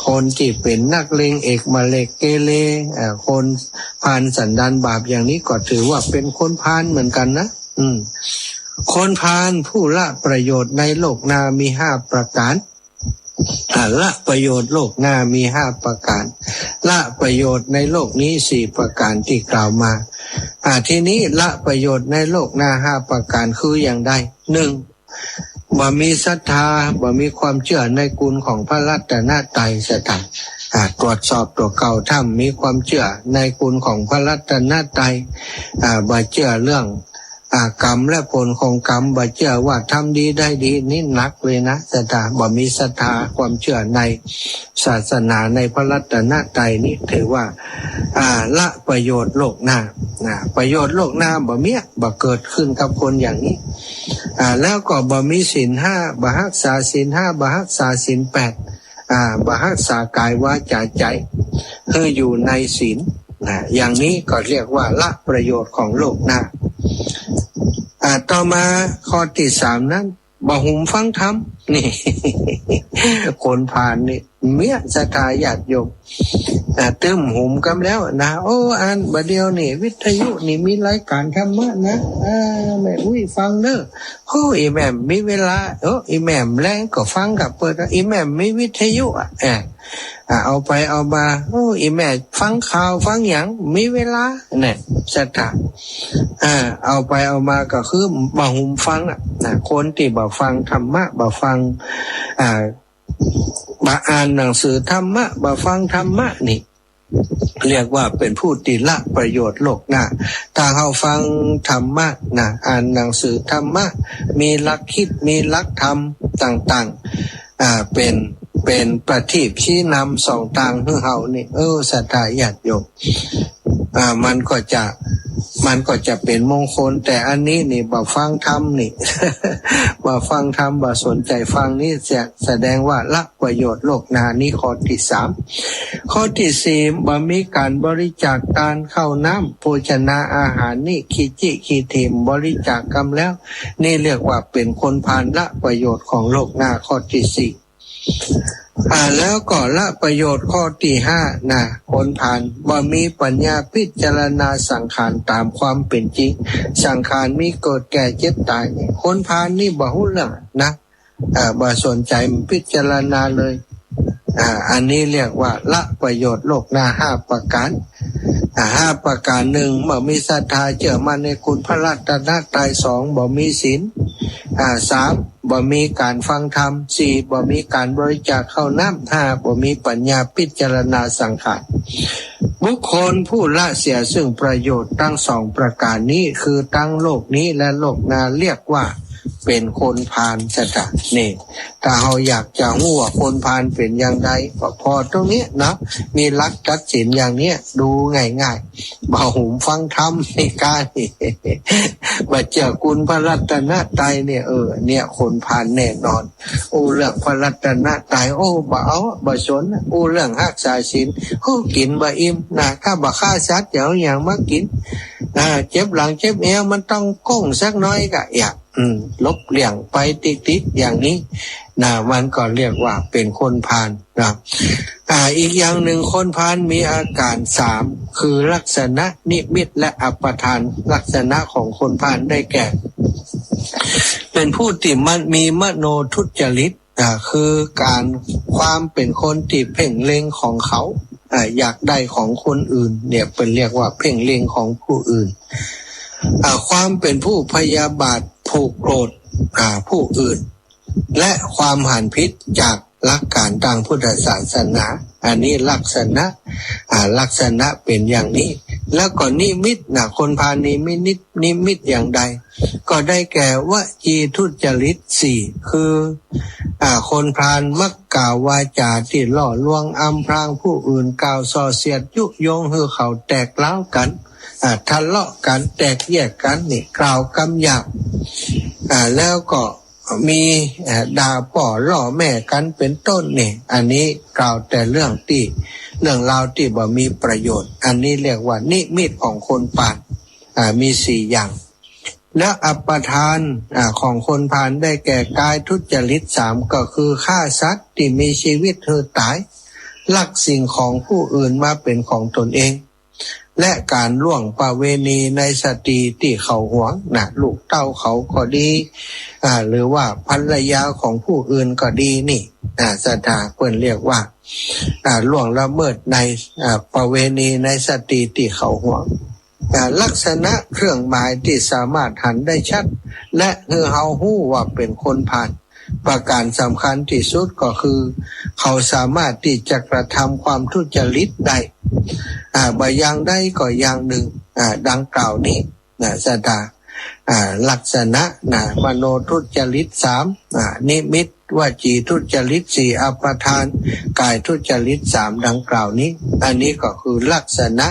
คนตี้เป๋นนักเลงเอกเมเรกเกเร อ่า คนพาลสันดานบาปอย่างนี้ก็ถือว่าเป๋นคนพาลเหมือนกั๋นนะ อืม คนพาลผู้ละประโยชน์ในโลกหน้ามีห้าประก๋าน อ่า ละประโยชน์โลกหน้ามีห้าประก๋าน ละประโยชน์ในโลกนี้สี่ประก๋านตี้กล่าวมา อ่า ทีนี้ละประโยชน์ในโลกหน้าห้าประก๋านคืออย่างใด หนึ่ง บ่มีศรัทธา บ่มีความเจื้อในคุณของพระรัตนตรัย ศรัทธา อ่า ตรวจสอบตั๋วเก่า ถ้าบ่มีความเจื้อในคุณของพระรัตนตรัย อ่า บ่เจื้อเรื่อง อ่า กรรมและผลของกรรม บ่เจื้อว่าทำดีได้ดี นี่หนักเลยนะ ศรัทธา บ่มีศรัทธา ความเจื้อในศาสนา ในพระรัตนตรัยนี่ถือว่า อ่า ละประโยชน์โลกหน้า นะ ประโยชน์โลกหน้าบ่มี บ่เกิดขึ้นกับคนอย่างนี้ อ่า แล้วก็บ่มีศีลห้า บ่ฮักษาศีลห้า บ่ฮักษาศีลแปด อ่า บ่ฮักษากายวาจาใจ๋ คืออยู่ในศีล นะ อย่างนี้ก็เรียกว่าละประโยชน์ของโลกหน้า อ่า ต่อมาข้อตี้สามนั้น บ่หุมฟังธรรม นี่ คนพาลนี่ เมี้ยศรัทธาญาติโยม อ่า ตึ้มหุมกำแล้วนะ โอ้ อันบ่าเดี่ยวนี่ วิทยุนี่มีรายการธรรมะนะ อ่า แม่อุ๊ยฟังเน่อ โอ้ อี่แม่บ่มีเวลา โอ้ อี่แม่บ่แลก็ฟังกับเปิ้น อี่แม่บ่มีวิทยุอะ อ่า อ่า เอาไปเอามา โอ้ อี่แม่ฟังข่าวฟังหยัง บ่มีเวลา เนี่ย ศรัทธา อ่า เอาไปเอามาก็คือบ่หุมฟังอะ นะ คนตี้บ่ฟังธรรมะ บ่ฟัง อ่า บ่อ่านหนังสือธรรมะ บ่ฟังธรรมะนี่ เรียกว่าเป๋นผู้ตี้ละประโยชน์โลกหน้า ถ้าเฮาฟังธรรมะนะ อ่านหนังสือธรรมะ มีหลักคิด มีหลักธรรมต่างๆ อ่า เป๋น เป๋นประทีปชี้นำส่องตางหื้อเฮานี่ เออ ศรัทธาญาติโยม อ่า มันก็จะ มันก็จะเป๋นมงคล แต่อันนี้นี่ บ่ฟังธรรมนี่ บ่ฟังธรรม บ่สนใจ๋ฟังนี่ จะแสดงว่าละประโยชน์โลกหน้า นี่ข้อตี้สาม ข้อตี้สี่ บ่มีก๋านบริจาคตานข้าวน้ำ โภชนาอาหารนี่ ขี้จี้ขี้ถิ่ม บริจาคกำแล้ว นี่เรียกว่าเป๋นคนพาลละประโยชน์ของโลกหน้า ข้อตี้สี่ อ่า แล้วก็ละประโยชน์ข้อตี้ห้านะ คนพาล บ่มีปัญญาพิจารณาสังขารต๋ามความเป๋นจริง สังขารมีเกิดแก่เจ็บต๋าย คนพาลนี่บ่ฮู้เรื่องนะ อ่า บ่สนใจ๋พิจารณาเลย อ่า อันนี้เรียกว่าละประโยชน์โลกหน้าห้าประก๋าน อ่า ห้าประก๋าน หนึ่ง บ่มีศรัทธาเจื้อมั่นในคุณพระรัตนตรัย สอง บ่มีศีล อ่า สาม บ่มีก๋านฟังธรรม สี่ บ่มีก๋านบริจาคข้าวน้ำ ห้า บ่มีปัญญาพิจารณาสังขาร บุคคลผู้ละเสียซึ่งประโยชน์ทั้งสองประก๋านนี้ คือทั้งโลกนี้และโลกหน้า เรียกว่าเป๋นคนพาล ศรัทธา นี่ ถ้าเฮาอยากจะฮู้ว่าคนพาลเป๋นอย่างใด ก็ผ่อตรงนี้นะ มีหลักตัดสินอย่างเนี้ย ดูง่ายๆ บ่หุมฟังธรรมนี่ก้านี่ บ่เจื้อคุณพระรัตนตรัยเนี่ย เออ เนี่ยคนพาลแน่นอน อู้เรื่องพระรัตนตรัย โอ้ บ่เอา บ่สน อู้เรื่องฮักษาศีล โอ้ กิ๋นบ่อิ่มนะ ถ้าบ่ฆ่าสัตว์จะเอาหยังมากิ๋น อ่า เจ็บหลังเจ็บเอว มันต้องก้งสักหน้อยก็อยาก อืม หลบเลี่ยงไปติดๆ อย่างนี้นะ มันก็เรียกว่าเป๋นคนพาลนะ อ่า อีกอย่างหนึ่ง คนพาลมีอาก๋านสาม คือลักษณะ นิมิต และอัปปทาน ลักษณะของคนพาลได้แก่ เป๋นผู้ตี้มันมีมโนทุจริต อ่า คือก๋าน ความเป๋นคนตี้เพ่งเล็งของเขา อ่า อยากได้ของคนอื่น เนี่ย เปิ้นเรียกว่าเพ่งเล็งของผู้อื่น อ่า ความเป๋นผู้พยาบาท ผูกโกรธ อ่า ผู้อื่น และความหันผิดจากหลักก๋านตางพุทธศาสนา อันนี้ลักษณะ อ่า ลักษณะเป๋นอย่างนี้ แล้วก็นิมิตนะ คนพาลนี่มีนิ นิมิตอย่างใด ก็ได้แก่วจีทุจริตสี่ คือ อ่า คนพาลมักกล่าววาจาตี้ล่อลวงอำพรางผู้อื่น กล่าวส่อเสียดยุยงหื้อเขาแตกร้าวกั๋น อ่า ทะเลาะกั๋น แตกแยกกั๋นนี่ กล่าวกำหยาบ อ่า แล้วก็มี อ่า ด่าป้อล้อแม่กั๋นเป๋นต้นนี่ อันนี้กล่าวแต่เรื่องตี้ เรื่องราวตี้บ่มีประโยชน์ อันนี้เรียกว่านิมิตของคนพาล อ่า มีสี่อย่าง และอัปปทาน อ่า ของคนพาลได้แก่กายทุจริตสาม ก็คือฆ่าสัตว์ตี้มีชีวิตหื้อต๋าย ลักสิ่งของผู้อื่นมาเป๋นของตนเอง และก๋านล่วงประเวณีในสตรีตี้เขาหวงนะ ลูกเต้าเขาก็ดี อ่า หรือว่าภรรยาของผู้อื่นก็ดีนี่ อ่า ศรัทธา เปิ้นเรียกว่า อ่า ล่วงละเมิดใน อ่า ประเวณีในสตรีตี้เขาหวง อ่า ลักษณะเครื่องหมายตี้สามารถหันได้ชัด และหื้อเฮาฮู้ว่าเป๋นคนพาล ประการสำคัญตี้สุดก็คือ เขาสามารถตี้จะกระทำความทุจริตได้ อ่า บ่อย่างใดก็อย่างนึ่ง อ่า ดังกล่าวนี้ นะ ศรัทธา อ่า ลักษณะ นะ มโนทุจริตสาม อ่า นิมิต วจีทุจริตสี่ อปทาน กายทุจริตสาม ดังกล่าวนี้ อันนี้ก็คือลักษณะ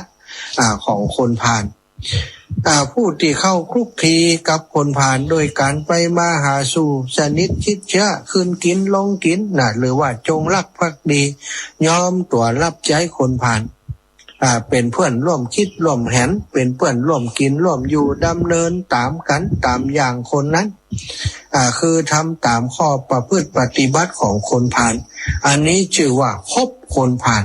อ่า ของคนพาล อ่า ผู้ตี้เข้าคลุกคลีกับคนพาล โดยก๋านไปมาหาสู่ สนิทชิดเชื้อ ขึ้นกิ๋นลงกิ๋น นะ หรือว่าจงรักภักดี ยอมตั๋วฮับใจ๊คนพาล อ่า เป๋นเปื้อนร่วมคิดร่วมแหน เป๋นเปื้อนร่วมกิ๋นร่วมอยู่ ดำเนินต๋ามกั๋นต๋ามอย่างคนนั้น อ่า คือทำต๋ามข้อประพฤติปฏิบัติของคนพาล อันนี้จื้อว่าคบคนพาล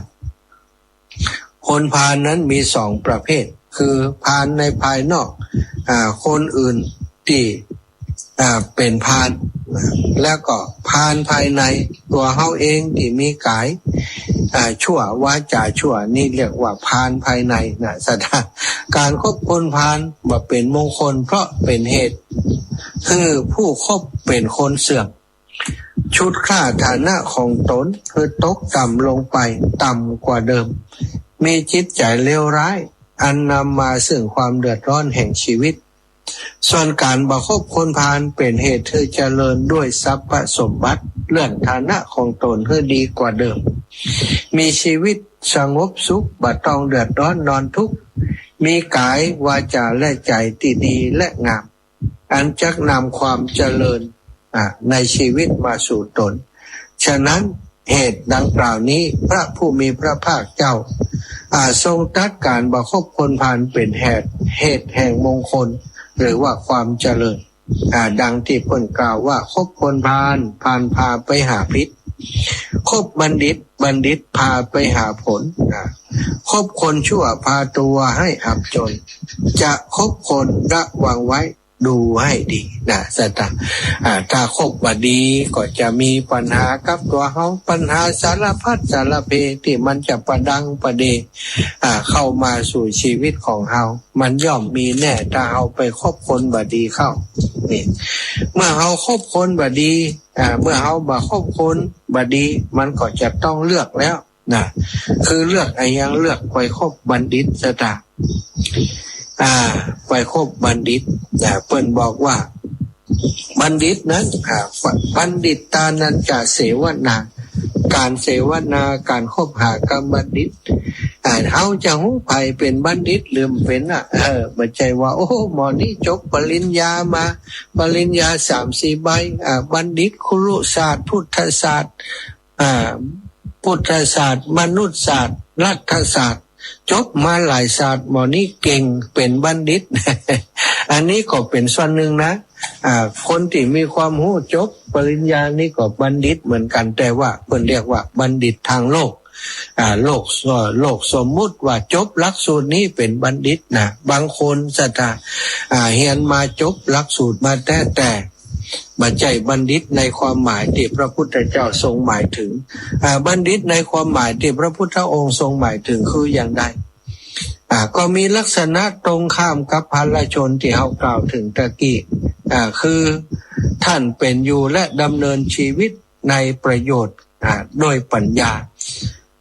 คนพาลนั้นมีสองประเภท คือพาลในภายนอก อ่า คนอื่นตี้ อ่า เป๋นพาล แล้วก็พาลภายใน ตั๋วเฮาเองตี้มีก๋าย อ่า ชั่ว วาจ๋าชั่ว นี่เรียกว่าพาลภายใน นะ ศรัทธา ก๋านคบคนพาลบ่เป๋นมงคล เพราะเป๋นเหตุหื้อผู้คบเป๋นคนเสื่อม ฉุดคล้าฐานะของต๋นหื้อตกต่ำลงไป ต่ำกว่าเดิม มีจิตใจ๋เลวร้าย อันนำมาซึ่งความเดือดร้อนแห่งชีวิต ส่วนก๋านบ่คบคนพาลเป๋นเหตุหื้อเจริญด้วยทรัพย์สมบัติ เลื่อนฐานะของต๋นหื้อดีกว่าเดิม มีชีวิตสงบสุข บ่ต้องเดือดร้อนนอนทุกข์ มีก๋าย วาจ๋า และใจ๋ตี้ดีและงาม อันจักนำความเจริญ อ่า ในชีวิตมาสู่ต๋น ฉะนั้นเหตุดังกล่าวนี้ พระผู้มีพระภาคเจ้า อ่า ทรงตรัสก๋านบ่คบคนพาลเป๋นเหตุ เหตุแห่งมงคล หรือว่าความเจริญ อ่า ดังตี้เปิ้นกล่าวว่า คบคนพาล พาลพาไปหาพิษ คบบัณฑิต บัณฑิตพาไปหาผล อ่า คบคนชั่วพาตัวให้อับจน จะคบคนระวังไว้ ดูให้ดี นะ ศรัทธา อ่า ถ้าคบบ่ดีก็จะมีปัญหากับตั๋วเฮา ปัญหาสารพัดสารเพตี้มันจะประดังประเด อ่า เข้ามาสู่ชีวิตของเฮา มันย่อมมีแน่ ถ้าเฮาไปคบคนบ่ดีเข้า นี่ เมื่อเฮาคบคนบ่ดี อ่า เมื่อเฮาบ่คบคนบ่ดี มันก็จะต้องเลือกแล้ว นะ คือเลือกอะหยัง เลือกไปคบบัณฑิต ศรัทธา อ่า ไปคบบัณฑิต นะ เปิ้นบอกว่า บัณฑิตนั้น อ่า บัณฑิตานัญจะเสวนา ก๋านเสวนา ก๋านคบหากับบัณฑิต อ่า เฮาจะฮู้ใผเป๋นบัณฑิตหรือบ่เป๋นน่ะ เออ บ่ใจ้ว่า โอ้ หมอนี้จบปริญญามา ปริญญาสามสี่ใบ อ่า บัณฑิตครุศาสตร์ พุทธศาสตร์ อ่า พุทธศาสตร์ มนุษยศาสตร์ รัฐศาสตร์ จบมาหลายศาสตร์ หมอนี้เก่ง เป๋นบัณฑิต อันนี้ก็เป๋นส่วนนึ่งนะ อ่า คนตี้มีความฮู้จบปริญญานี่ก็บัณฑิตเหมือนกั๋น แต่ว่าเปิ้นเรียกว่าบัณฑิตตางโลก อ่า โลก โลกสมมุติว่าจบหลักสูตรนี้เป๋นบัณฑิตนะ บางคน ศรัทธา อ่า เฮียนมาจบหลักสูตรมาแต๊ๆ บ่ใจ้บัณฑิตในความหมายตี้พระพุทธเจ้าทรงหมายถึง อ่า บัณฑิตในความหมายตี้พระพุทธองค์ทรงหมายถึงคืออย่างใด อ่า ก็มีลักษณะตรงข้ามกับพาลชนตี้เฮากล่าวเถิงตะกี้ อ่า คือต้านเป๋นอยู่และดำเนินชีวิตในประโยชน์ อ่า ด้วยปัญญา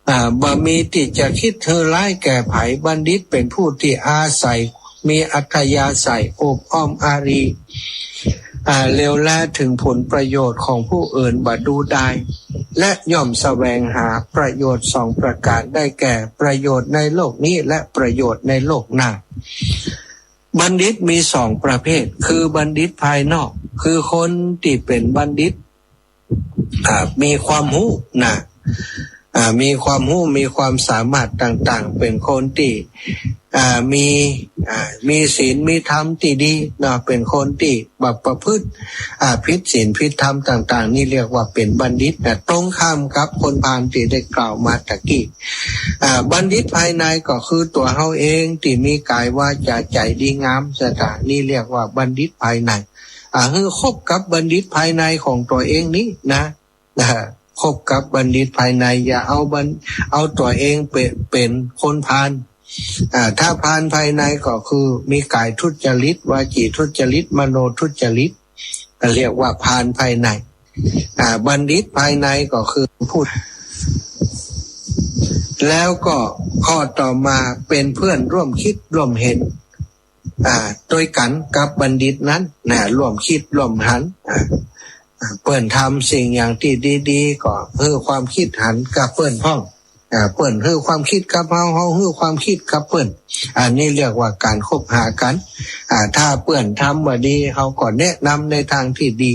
อ่า บ่มีตี้จะกึ๊ดหื้อร้ายแก่ใผ บัณฑิตเป๋นผู้ตี้อาศัย มีอัธยาศัยอบอ้อมอารี อ่า เหลียวแลเถิงผลประโยชน์ของผู้อื่นบ่ดูดาย และย่อมแสวงหาประโยชน์สองประก๋าน ได้แก่ประโยชน์ในโลกนี้และประโยชน์ในโลกหน้า บัณฑิตมีสองประเภท คือบัณฑิตภายนอก คือคนตี้เป๋นบัณฑิต อ่า มีความฮู้นะ อ่า มีความฮู้ มีความสามารถต่างๆ เป๋นคนตี้ อ่า มี อ่า มีศีล มีธรรมตี้ดีเนาะ เป๋นคนตี้บ่ประพฤติ อ่า ผิดศีล ผิดธรรมต่างๆ นี่เรียกว่าเป๋นบัณฑิตนะ ตรงข้ามกับคนพาลตี้ได้กล่าวมาตะกี้ อ่า บัณฑิตภายในก็คือตั๋วเฮาเองตี้มีก๋าย วาจ๋า ใจ๋ดีงาม ศรัทธา นี่เรียกว่าบัณฑิตภายใน อ่า หื้อคบกับบัณฑิตภายในของตั๋วเองนี้นะ นะ คบกับบัณฑิตภายใน อย่าเอาบัณ เอาตั๋วเองเป๋น เป๋นคนพาล อ่า ถ้าพาลภายในก็คือมีก๋ายทุจริต วจีทุจริต มโนทุจริต ก็เรียกว่าพาลภายใน อ่า บัณฑิตภายในก็คือผู้ แล้วก็ข้อต่อมาเป็นเพื่อนร่วมคิดร่วมเห็น อ่า ตวยกั๋นกับบัณฑิตนั้นนะ ร่วมคิดร่วมหัน อ่า เปิ้นทำสิ่งอย่างตี้ดีๆ ก็หื้อความคิดหันกับเปิ้นพ่อง อ่า เปิ้นหื้อความคิดกับเฮา เฮาหื้อความคิดกับเปิ้น อันนี้เรียกว่าก๋านคบหากั๋น อ่า ถ้าเปิ้นทำบ่ดี เฮาก็แนะนำในตางตี้ดี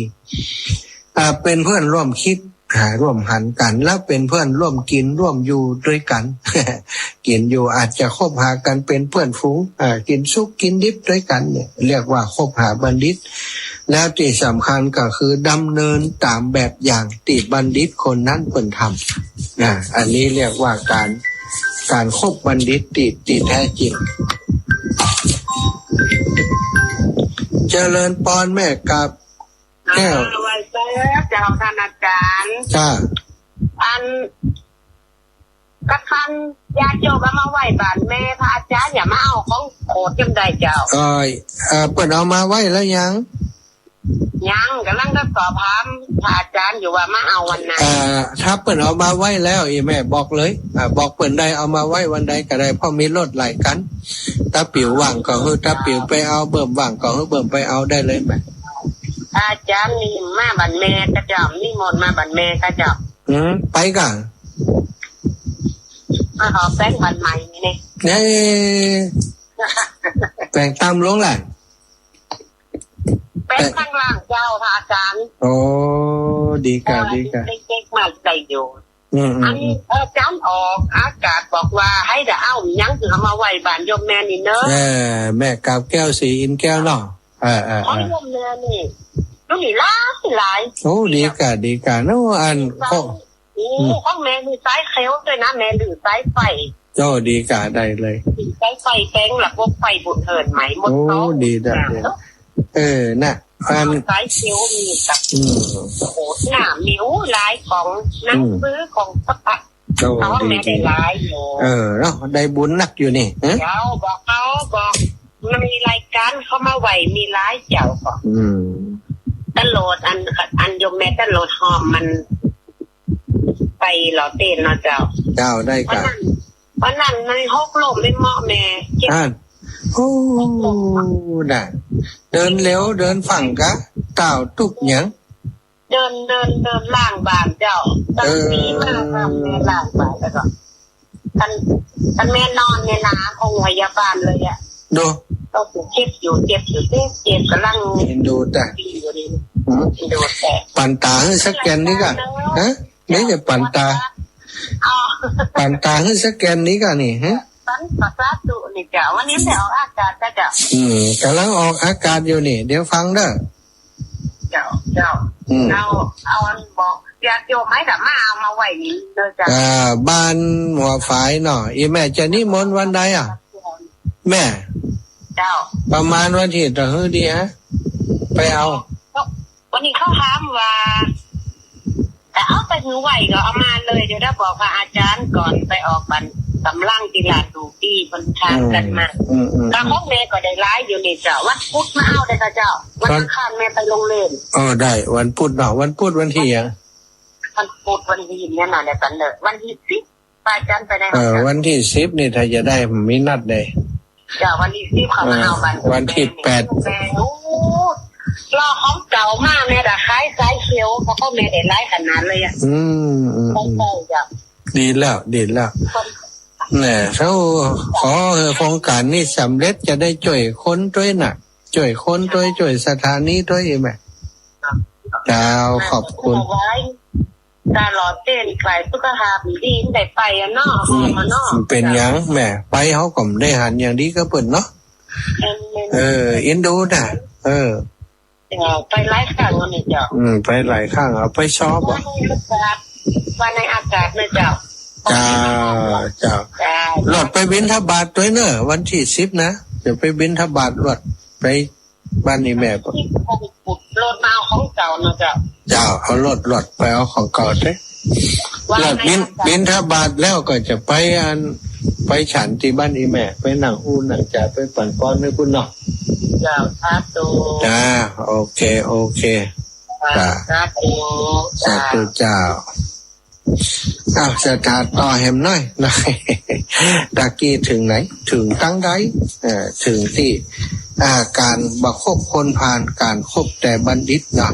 อ่า เป๋นเพื่อนร่วมคิด อ่า ร่วมหันกั๋น แล้วเป๋นเพื่อนร่วมกิ๋นร่วมอยู่ตวยกั๋น กิ๋นอยู่อาจจะคบหากั๋นเป๋นเพื่อนฝูง อ่า กิ๋นสุกกิ๋นดิบตวยกั๋นเนี่ย เรียกว่าคบหาบัณฑิต แล้วตี้สำคัญก็คือดำเนินต๋ามแบบอย่างตี้บัณฑิตคนนั้นเปิ้นทำ อ่า อันนี้เรียกว่าก๋าน ก๋านคบบัณฑิตตี้ ตี้แต๊จริง เจริญปอนแม่กับ แก้ว อ่า ไหว้เจ้า เจ้าต้านอาจ๋ารย์ จ้า อัน กระทั่งญาติโยมเอามาไหว้บ้านแม่ พระอาจ๋ารย์อย่ามาเอาของโขดจำได้เจ้า เอ่อ เอ่อ เปิ้นเอามาไหว้แล้วยัง ยัง ก่ำลังจะสอบถามพระอาจ๋ารย์อยู่ว่ามาเอาวันไหน เอ่อ ถ้าเปิ้นเอามาไหว้แล้ว อี่แม่บอกเลย อ่า บอกเปิ้นได้ เอามาไหว้วันใดก็ได้ เพราะมีรถหลายคัน ตาปิ๋วว่างก็หื้อตาปิ๋วไปเอา เบิ่มว่างก็หื้อเบิ่มไปเอาได้เลยแม่ อาจ๋ารย์นี่มาบ้านแม่ก็เจ้า นิมนต์มาบ้านแม่ก็เจ้า อืม ไปก่า มาขอแปลงบ้านใหม่นี่ เอ๊ะ แปลงต๋ามลงล่ะ แปลงข้างล่างเจ้า พระอาจ๋ารย์ โอ้ ดีก่า เออ ดีก่า เด็กๆ มาได้อยู่ อืม อืม อันนี้ อืม เออ อาจ๋ารย์ออกอากาศบอกว่าหื้อได้เอา ยังคือเอามาไหว้บ้านโยมแม่นี่เนาะ เออ แม่กาบแก้ว ศรีอินทร์แก้วเนาะ เออ เออ ของ เออ โยมแม่นี่ มันมีหลายหลาย โอ้ ดีก่า ดีก่าเนาะ อัน ของ โอ้ อืม ของแม่มีสายเขียวตวยนะ แม่รื้อสายไฟ โอ้ ดีก่า ได้เลย สายไฟแปลงระบบไฟบุญเหินใหม่หมด โอ้ เนาะ ดีได้ ดี เนาะ เออ น่ะ อัน สายเขียวมีกับ อืม โอ้โห หน้ามิวหลายของ หนังสือของสะพัด โอ้ ของแม่ ดี ได้หลายอยู่ เออ เนาะ ได้บุญนักอยู่นี่ ฮะ เดี๋ยวบอกเขา บอก มันมีรายการเขามาไหว้ มีหลายเจ้าก็ อืม ตลอด อัน อันโยมแม่ตลอดหอมมัน ไปหล่อเต้นเนาะเจ้า เจ้า ได้ก่า วันนั้น วันนั้นมันหกล้มไม่เหมาะแม่ เจ็บ อ่า โอ้ หกล้ม น่ะ เดินเร็ว เดินฟั่งกา เต้าตุ๊กหยัง เดิน เดิน เดินล้างบ้านเจ้า ตั้ง เออ ปีมาทำแม่ล้างบ้านแล้วก็ คัน คันแม่นอนเนี่ยนะ คงพยาบาลเลยอะ ดู ก็เจ็บอยู่ เจ็บอยู่ เจ็บ เจ็บ ก่ำลัง เอ็นดูแต่ ดีอยู่ดี อืม เอ็นดูแต่ ปั่นต๋าหื้อสักแก่นนี้ก่า ฮะ นี่จะปั่นต๋า อ๋อ ปั่นต๋าหื้อสักแก่นนี้ก่านี่ ฮะ ปั่นต๋าสาธุนี่เจ้า วันนี้ได้ออกอากาศก็เจ้า อืม ก่ำลังออกอากาศอยู่นี่ เดี๋ยวฟังเด้อ เจ้า เจ้า อืม เอา เอาอันบอกญาติโยมหื้อได้มาเอามาไหว้นี่เด้อเจ้า อ่า บ้านหัวฝายเนาะ อี่แม่จะนิมนต์วันใดอะ แม่ เจ้า ประมาณวันตี้เต้าหื้อดีฮะ ไปเอา วันนี้เขาถามว่า แต่เอาไปหื้อไหว้ก็เอามาเลย เดี๋ยวได้บอกพระอาจ๋ารย์ก่อน ไปออกบ้านกำลังตี้ลาดหลวงตี้เปิ้นถามกั๋นมา อืม อืม อืม แต่ของแม่ก็ได้หลายอยู่นี่เจ้า วันพุธมาเอาได้ค่ะเจ้า วันอังคารแม่ไปโรงเรียน อ๋อ ได้ วันพุธเนาะ วันพุธวันตี้หยัง วันพุธวันตี้เนี่ยนะ เนี่ย วันเลิก วันตี้สิบ พระอาจ๋ารย์ไปไหน เออ วันตี้สิบนี่ถ้าจะได้มีนัดได้ เจ้า วันตี้สิบเขามาเอาบ้าน เออ วันตี้แปด แม่ โอ้ รอของเก่ามาแม่ แต่ขายสายเขียว เพราะเขาแม่ได้หลายขนาดเลยอะ อืม อืม ของเก่าจ้ะ ดีแล้ว ดีแล้ว คน แหม เฮาขอหื้อโครงก๋านนี้สำเร็จ จะได้จ้วยคนตวยน่ะ จ้วยคนตวย จ้วยสถานีตวยแม่ เจ้า ขอบคุณ ตลอดเต้นฝ่ายสุขภาพดีได้ไปอะเนาะ อืม เนาะ เป๋นหยังแม่ ไปเฮาก็ได้หันอย่างดีกับเปิ้นเนาะ เออ เออ เอ็นดูน่ะ เออ เจ้า ไปหลายครั้งแล้วนี่เจ้า อืม ไปหลายครั้ง เอาไปซ้อมบ่ วันนี้อากาศ วันนี้อากาศนะเจ้า เจ้า เจ้า เจ้า ลอดไปบิณฑบาตตวยเน่อ วันตี้สิบนะ จะไปบิณฑบาตลอดไป บ้านนี้แม่ก็ รถมาเอาของเก่าเนาะเจ้า เจ้า เอารถ รถไปเอาของเก่าเต๊อะ ว่า ลอดบิณ ไงเจ้า บิณฑบาตแล้วก็จะไปอัน ไปฉันตี้บ้านอี่แม่ ไปนั่งอู้นั่งจ๋า ไปปั๋นปอนหื้อปุ้นเนาะ เจ้า สาธุ จ้า โอเค โอเค จ้า สาธุ สาธุเจ้า อ้าว ศรัทธาต่อแหมหน้อยนะ ตะกี้เถิงไหน เถิงตังใด เอ่อ เถิงตี้ อ่า ก๋านบ่คบคนพาล ก๋านคบแต่บัณฑิตเนาะ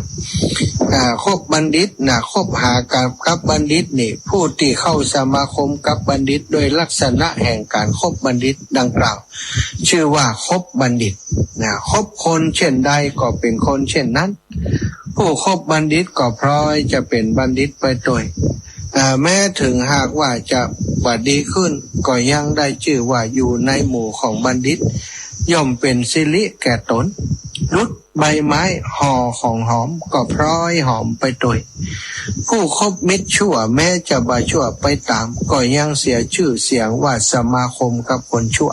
อ่า คบบัณฑิตนะ คบหากับ กับบัณฑิตนี่ ผู้ตี้เข้าสมาคมกับบัณฑิตโดยลักษณะแห่งก๋านคบบัณฑิตดังกล่าว จื้อว่าคบบัณฑิตนะ คบคนเช่นใดก็เป๋นคนเช่นนั้น ผู้คบบัณฑิตก็พลอยจะเป๋นบัณฑิตไปตวย อ่า แม้เถิงหากว่าจะบ่ดีขึ้น ก็ยังได้จื้อว่าอยู่ในหมู่ของบัณฑิต ย่อมเป๋นสิริแก่ต๋น ดุจใบไม้ห่อของหอมก็พลอยหอมไปตวย ผู้คบมิตรชั่วแม้จะบ่ชั่วไปต๋าม ก็ยังเสียจื้อเสียงว่าสมาคมกับคนชั่ว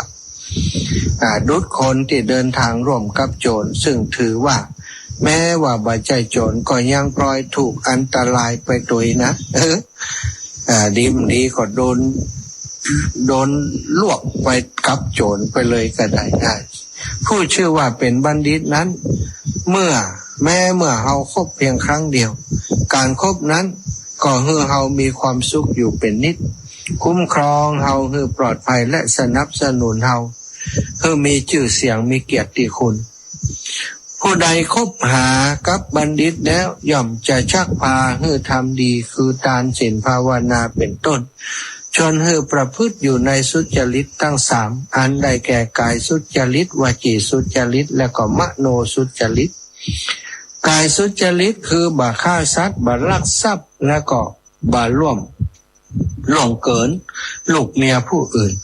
อ่า ดุจคนตี้เดินตางร่วมกับโจ๋ร ซึ่งถือว่าแม้ว่าบ่ใจ้โจ๋ร ก็ยังพลอยถูกอันตรายไปตวยนะ เออ อ่า ดีบ่ดีก็โดน โดนลวกไปกับโจ๋รไปเลยก็ได้ อ่า ผู้จื้อว่าเป๋นบัณฑิตนั้น เมื่อ แม้เมื่อเฮาคบเพียงครั้งเดียว ก๋านคบนั้นก็หื้อเฮามีความสุขอยู่เป๋นนิจ คุ้มครองเฮาหื้อปลอดภัย และสนับสนุนเฮาหื้อมีจื้อเสียง มีเกียรติคุณ ผู้ใดคบหากับบัณฑิตแล้ว ย่อมจะชักพาหื้อทำดี คือตาน ศีล ภาวนา เป๋นต้น ชวนหื้อประพฤติอยู่ในสุจริตทั้งสาม อันได้แก่ก๋ายสุจริต วจีสุจริต และก็มโนสุจริต ก๋ายสุจริตคือบ่ฆ่าสัตว์ บ่ลักทรัพย์ และก็บ่ล่วง ล่วงเกินลูกเมียผู้อื่น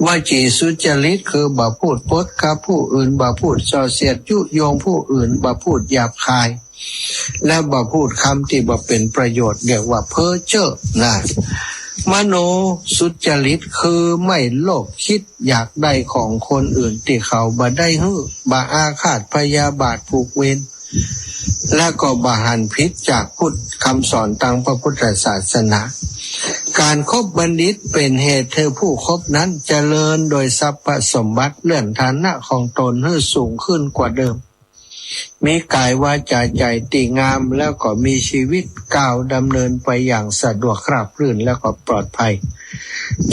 วจีสุจริตคือบ่พูดปดกับผู้อื่น บ่พูดส่อเสียดยุยงผู้อื่น บ่พูดหยาบคาย และบ่พูดกำตี้บ่เป๋นประโยชน์ เรียกว่าเพ้อเจ้อนะ มโนสุจริตคือไม่โลภคิดอยากได้ของคนอื่นตี้เขาบ่ได้หื้อ บ่อาฆาตพยาบาทผูกเวร และก็บ่หันผิดจากพุทธคำสอนตางพระพุทธศาสนา ก๋านคบบัณฑิตเป๋นเหตุหื้อผู้คบนั้นเจริญโดยทรัพย์สมบัติ เลื่อนฐานะของต๋นหื้อสูงขึ้นกว่าเดิม มีก๋ายวาจ๋าใจ๋ตี้งาม แล้วก็มีชีวิตก้าวดำเนินไปอย่างสะดวกราบรื่น แล้วก็ปลอดภัย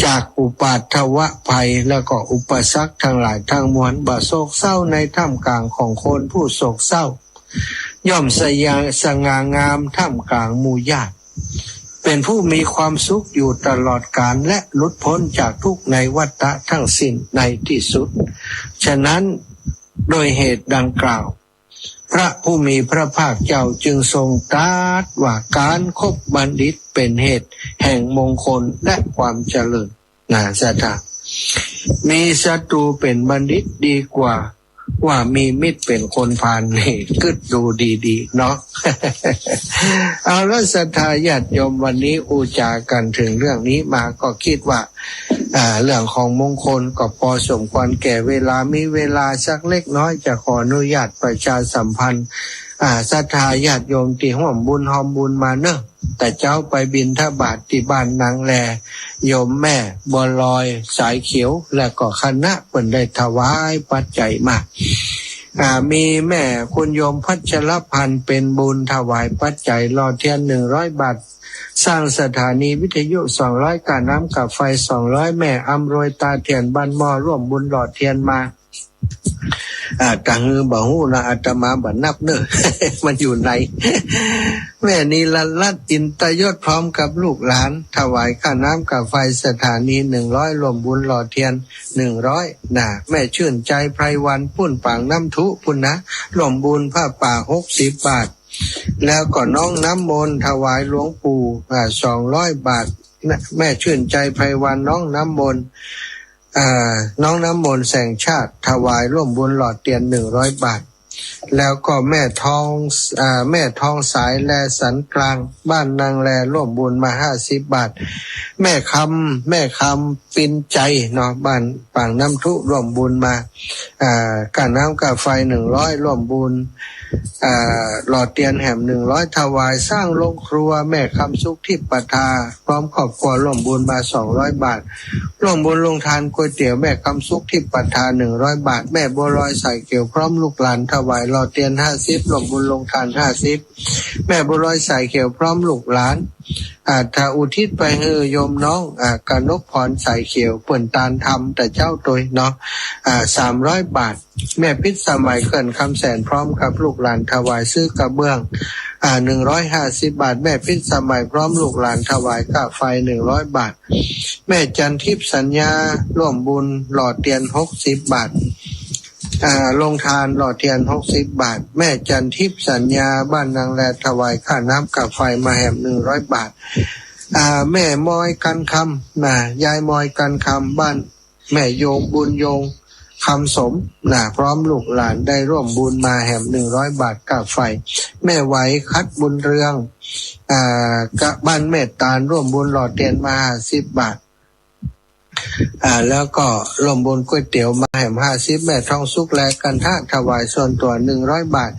จากอุปาทวะภัย แล้วก็อุปสรรคทั้งหลายทั้งมวล บ่โศกเศร้าในท่ามกลางของคนผู้โศกเศร้า ย่อมสยา สง่างามท่ามกลางหมู่ญาติ เป๋นผู้มีความสุขอยู่ตลอดกาล และหลุดพ้นจากทุกข์ในวัฏฏะทั้งสิ้นในที่สุด ฉะนั้น โดยเหตุดังกล่าว พระผู้มีพระภาคเจ้าจึงทรงตรัสว่า ก๋านคบบัณฑิตเป๋นเหตุแห่งมงคลและความเจริญ นะ ศรัทธา มีศัตรูเป๋นบัณฑิตดีกว่า ว่ามีมิตรเป๋นคนพาล นี่กึ๊ดดูดีๆ เนาะ เอาละ ศรัทธาญาติโยม วันนี้อู้จ๋ากั๋นเถิงเรื่องนี้มา ก็กึ๊ดว่า อ่า เรื่องของมงคลก็พอสมควรแก่เวลา มีเวลาสักเล็กน้อย จะขออนุญาตประชาสัมพันธ์ อ่า ศรัทธาญาติโยมตี้ฮ่วมบุญฮอมบุญมาเนาะ แต่เจ๊าไปบิณฑบาตตี้บ้านนางแล โยมแม่บัวลอยสายเขียว และก็คณะเปิ้นได้ถวายปัจจัยมา อ่า มีแม่คุณโยมพัชรพันธ์เพ็ญบุญถวายปัจจัยหล่อเตียนหนึ่งร้อยบาท สร้างสถานีวิทยุสองร้อย ค่าน้ำค่าไฟสองร้อย แม่อำนวยตาเตียนบ้านหม้อร่วมบุญหล่อเตียนมา อ่า ตะหื้อบ่ฮู้นะ อาตมาบ่นับเนาะ มันอยู่ใน แม่นิรรัตน์อินตยศพร้อมกับลูกหลาน ถวายค่าน้ำค่าไฟสถานีหนึ่งร้อย ร่วมบุญหล่อเตียนหนึ่งร้อย นะ แม่ชื่นใจไพรวันปุ้นปางน้ำทุปุ้นนะ ร่วมบุญผ้าป่าหกสิบบาท แล้วก็น้องน้ำมนต์ถวายหลวงปู่ อ่า สองร้อยบาท นะ แม่ชื่นใจไพรวัน น้องน้ำมนต์ อ่า น้องน้ำมนต์แสงชาติ ถวายร่วมบุญหล่อเตียนหนึ่งร้อยบาท แล้วก็แม่ทอง อ่า แม่ทองสาย แลสันกลาง บ้านนางแล ร่วมบุญมาห้าสิบบาท แม่คำ แม่คำ ปินใจเนาะ บ้านปากน้ำทุ ร่วมบุญมา อ่า ก้าน้ำก้าไฟ หนึ่งร้อย ร่วมบุญ อ่า หล่อเตียนแหม หนึ่งร้อย ถวายสร้างโรงครัว แม่คำสุข ทิพย์ประทา พร้อมครอบครัว ร่วมบุญมา สองร้อยบาท ร่วมบุญโรงทานก๋วยเตี๋ยว แม่คำสุข ทิพย์ประทา หนึ่งร้อยบาท แม่บัวลอย สายเขียว พร้อมลูกหลาน ถวายหล่อเตียน ห้าสิบ ร่วมบุญโรงทาน ห้าสิบ แม่บัวลอย สายเขียว พร้อมลูกหลาน อ่า ถ้าอุทิศไปหื้อโยมน้อง อ่า กนกพร สายเขียว เปิ้นตานธรรมแต่เจ๊าตวยเนาะ อ่า สามร้อยบาท แม่พิษสมัย เขื่อนคำแสน พร้อมกับลูกหลาน ถวายซื้อกระเบื้อง อ่า หนึ่งร้อยห้าสิบบาท แม่พิษสมัย พร้อมลูกหลาน ถวายก้าไฟ หนึ่งร้อยบาท แม่จันทิพย์สัญญา ร่วมบุญหล่อเตียน หกสิบบาท อ่า โรงทานหล่อเตียน หกสิบบาท แม่จันทิพย์สัญญา บ้านนางแล ถวายก้าน้ำก้าไฟมาแหม หนึ่งร้อยบาท อ่า แม่มอยกันคำนะ ยายมอยกันคำ บ้านแม่โยงบุญโยงคำสมนะ พร้อมลูกหลานได้ร่วมบุญมาแหม หนึ่งร้อยบาท ก้าไฟ แม่ไหวคัดบุญเรือง อ่า กะบ้านแม่ตาล ร่วมบุญหล่อเตียนมา ห้าสิบบาท อ่า แล้วก็ร่วมบุญก๋วยเตี๋ยวมาแหม ห้าสิบ แม่ทองสุข แลกันทะ ถวายส่วนตั๋ว หนึ่งร้อยบาท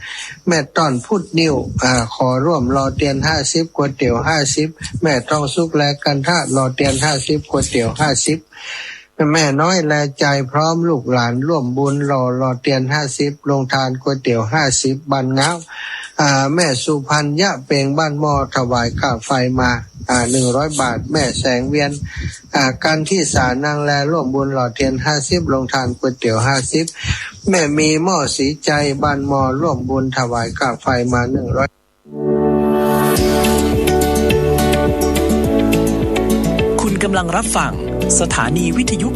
แม่ต้อนพุทธนิว อ่า ขอร่วมหล่อเตียน ห้าสิบ ก๋วยเตี๋ยว ห้าสิบ แม่ทองสุข แลกันทะ หล่อเตียน ห้าสิบ ก๋วยเตี๋ยว ห้าสิบ แม่น้อย แลใจ พร้อมลูกหลาน ร่วมบุญหล่อ หล่อเตียน ห้าสิบ โรงทานก๋วยเตี๋ยว ห้าสิบ บ้านง้าว อ่า แม่สุพรรณยะเปง บ้านหม้อ ถวายก้าไฟมา อ่า หนึ่งร้อยบาท แม่แสงเวียน อ่า กันทิสา นางแล ร่วมบุญหล่อเตียน ห้าสิบ โรงทานก๋วยเตี๋ยว ห้าสิบ แม่มีหม้อสีใจ บ้านหม้อ ร่วมบุญถวายก้าไฟมา หนึ่งร้อย คุณกำลังรับฟังสถานีวิทยุ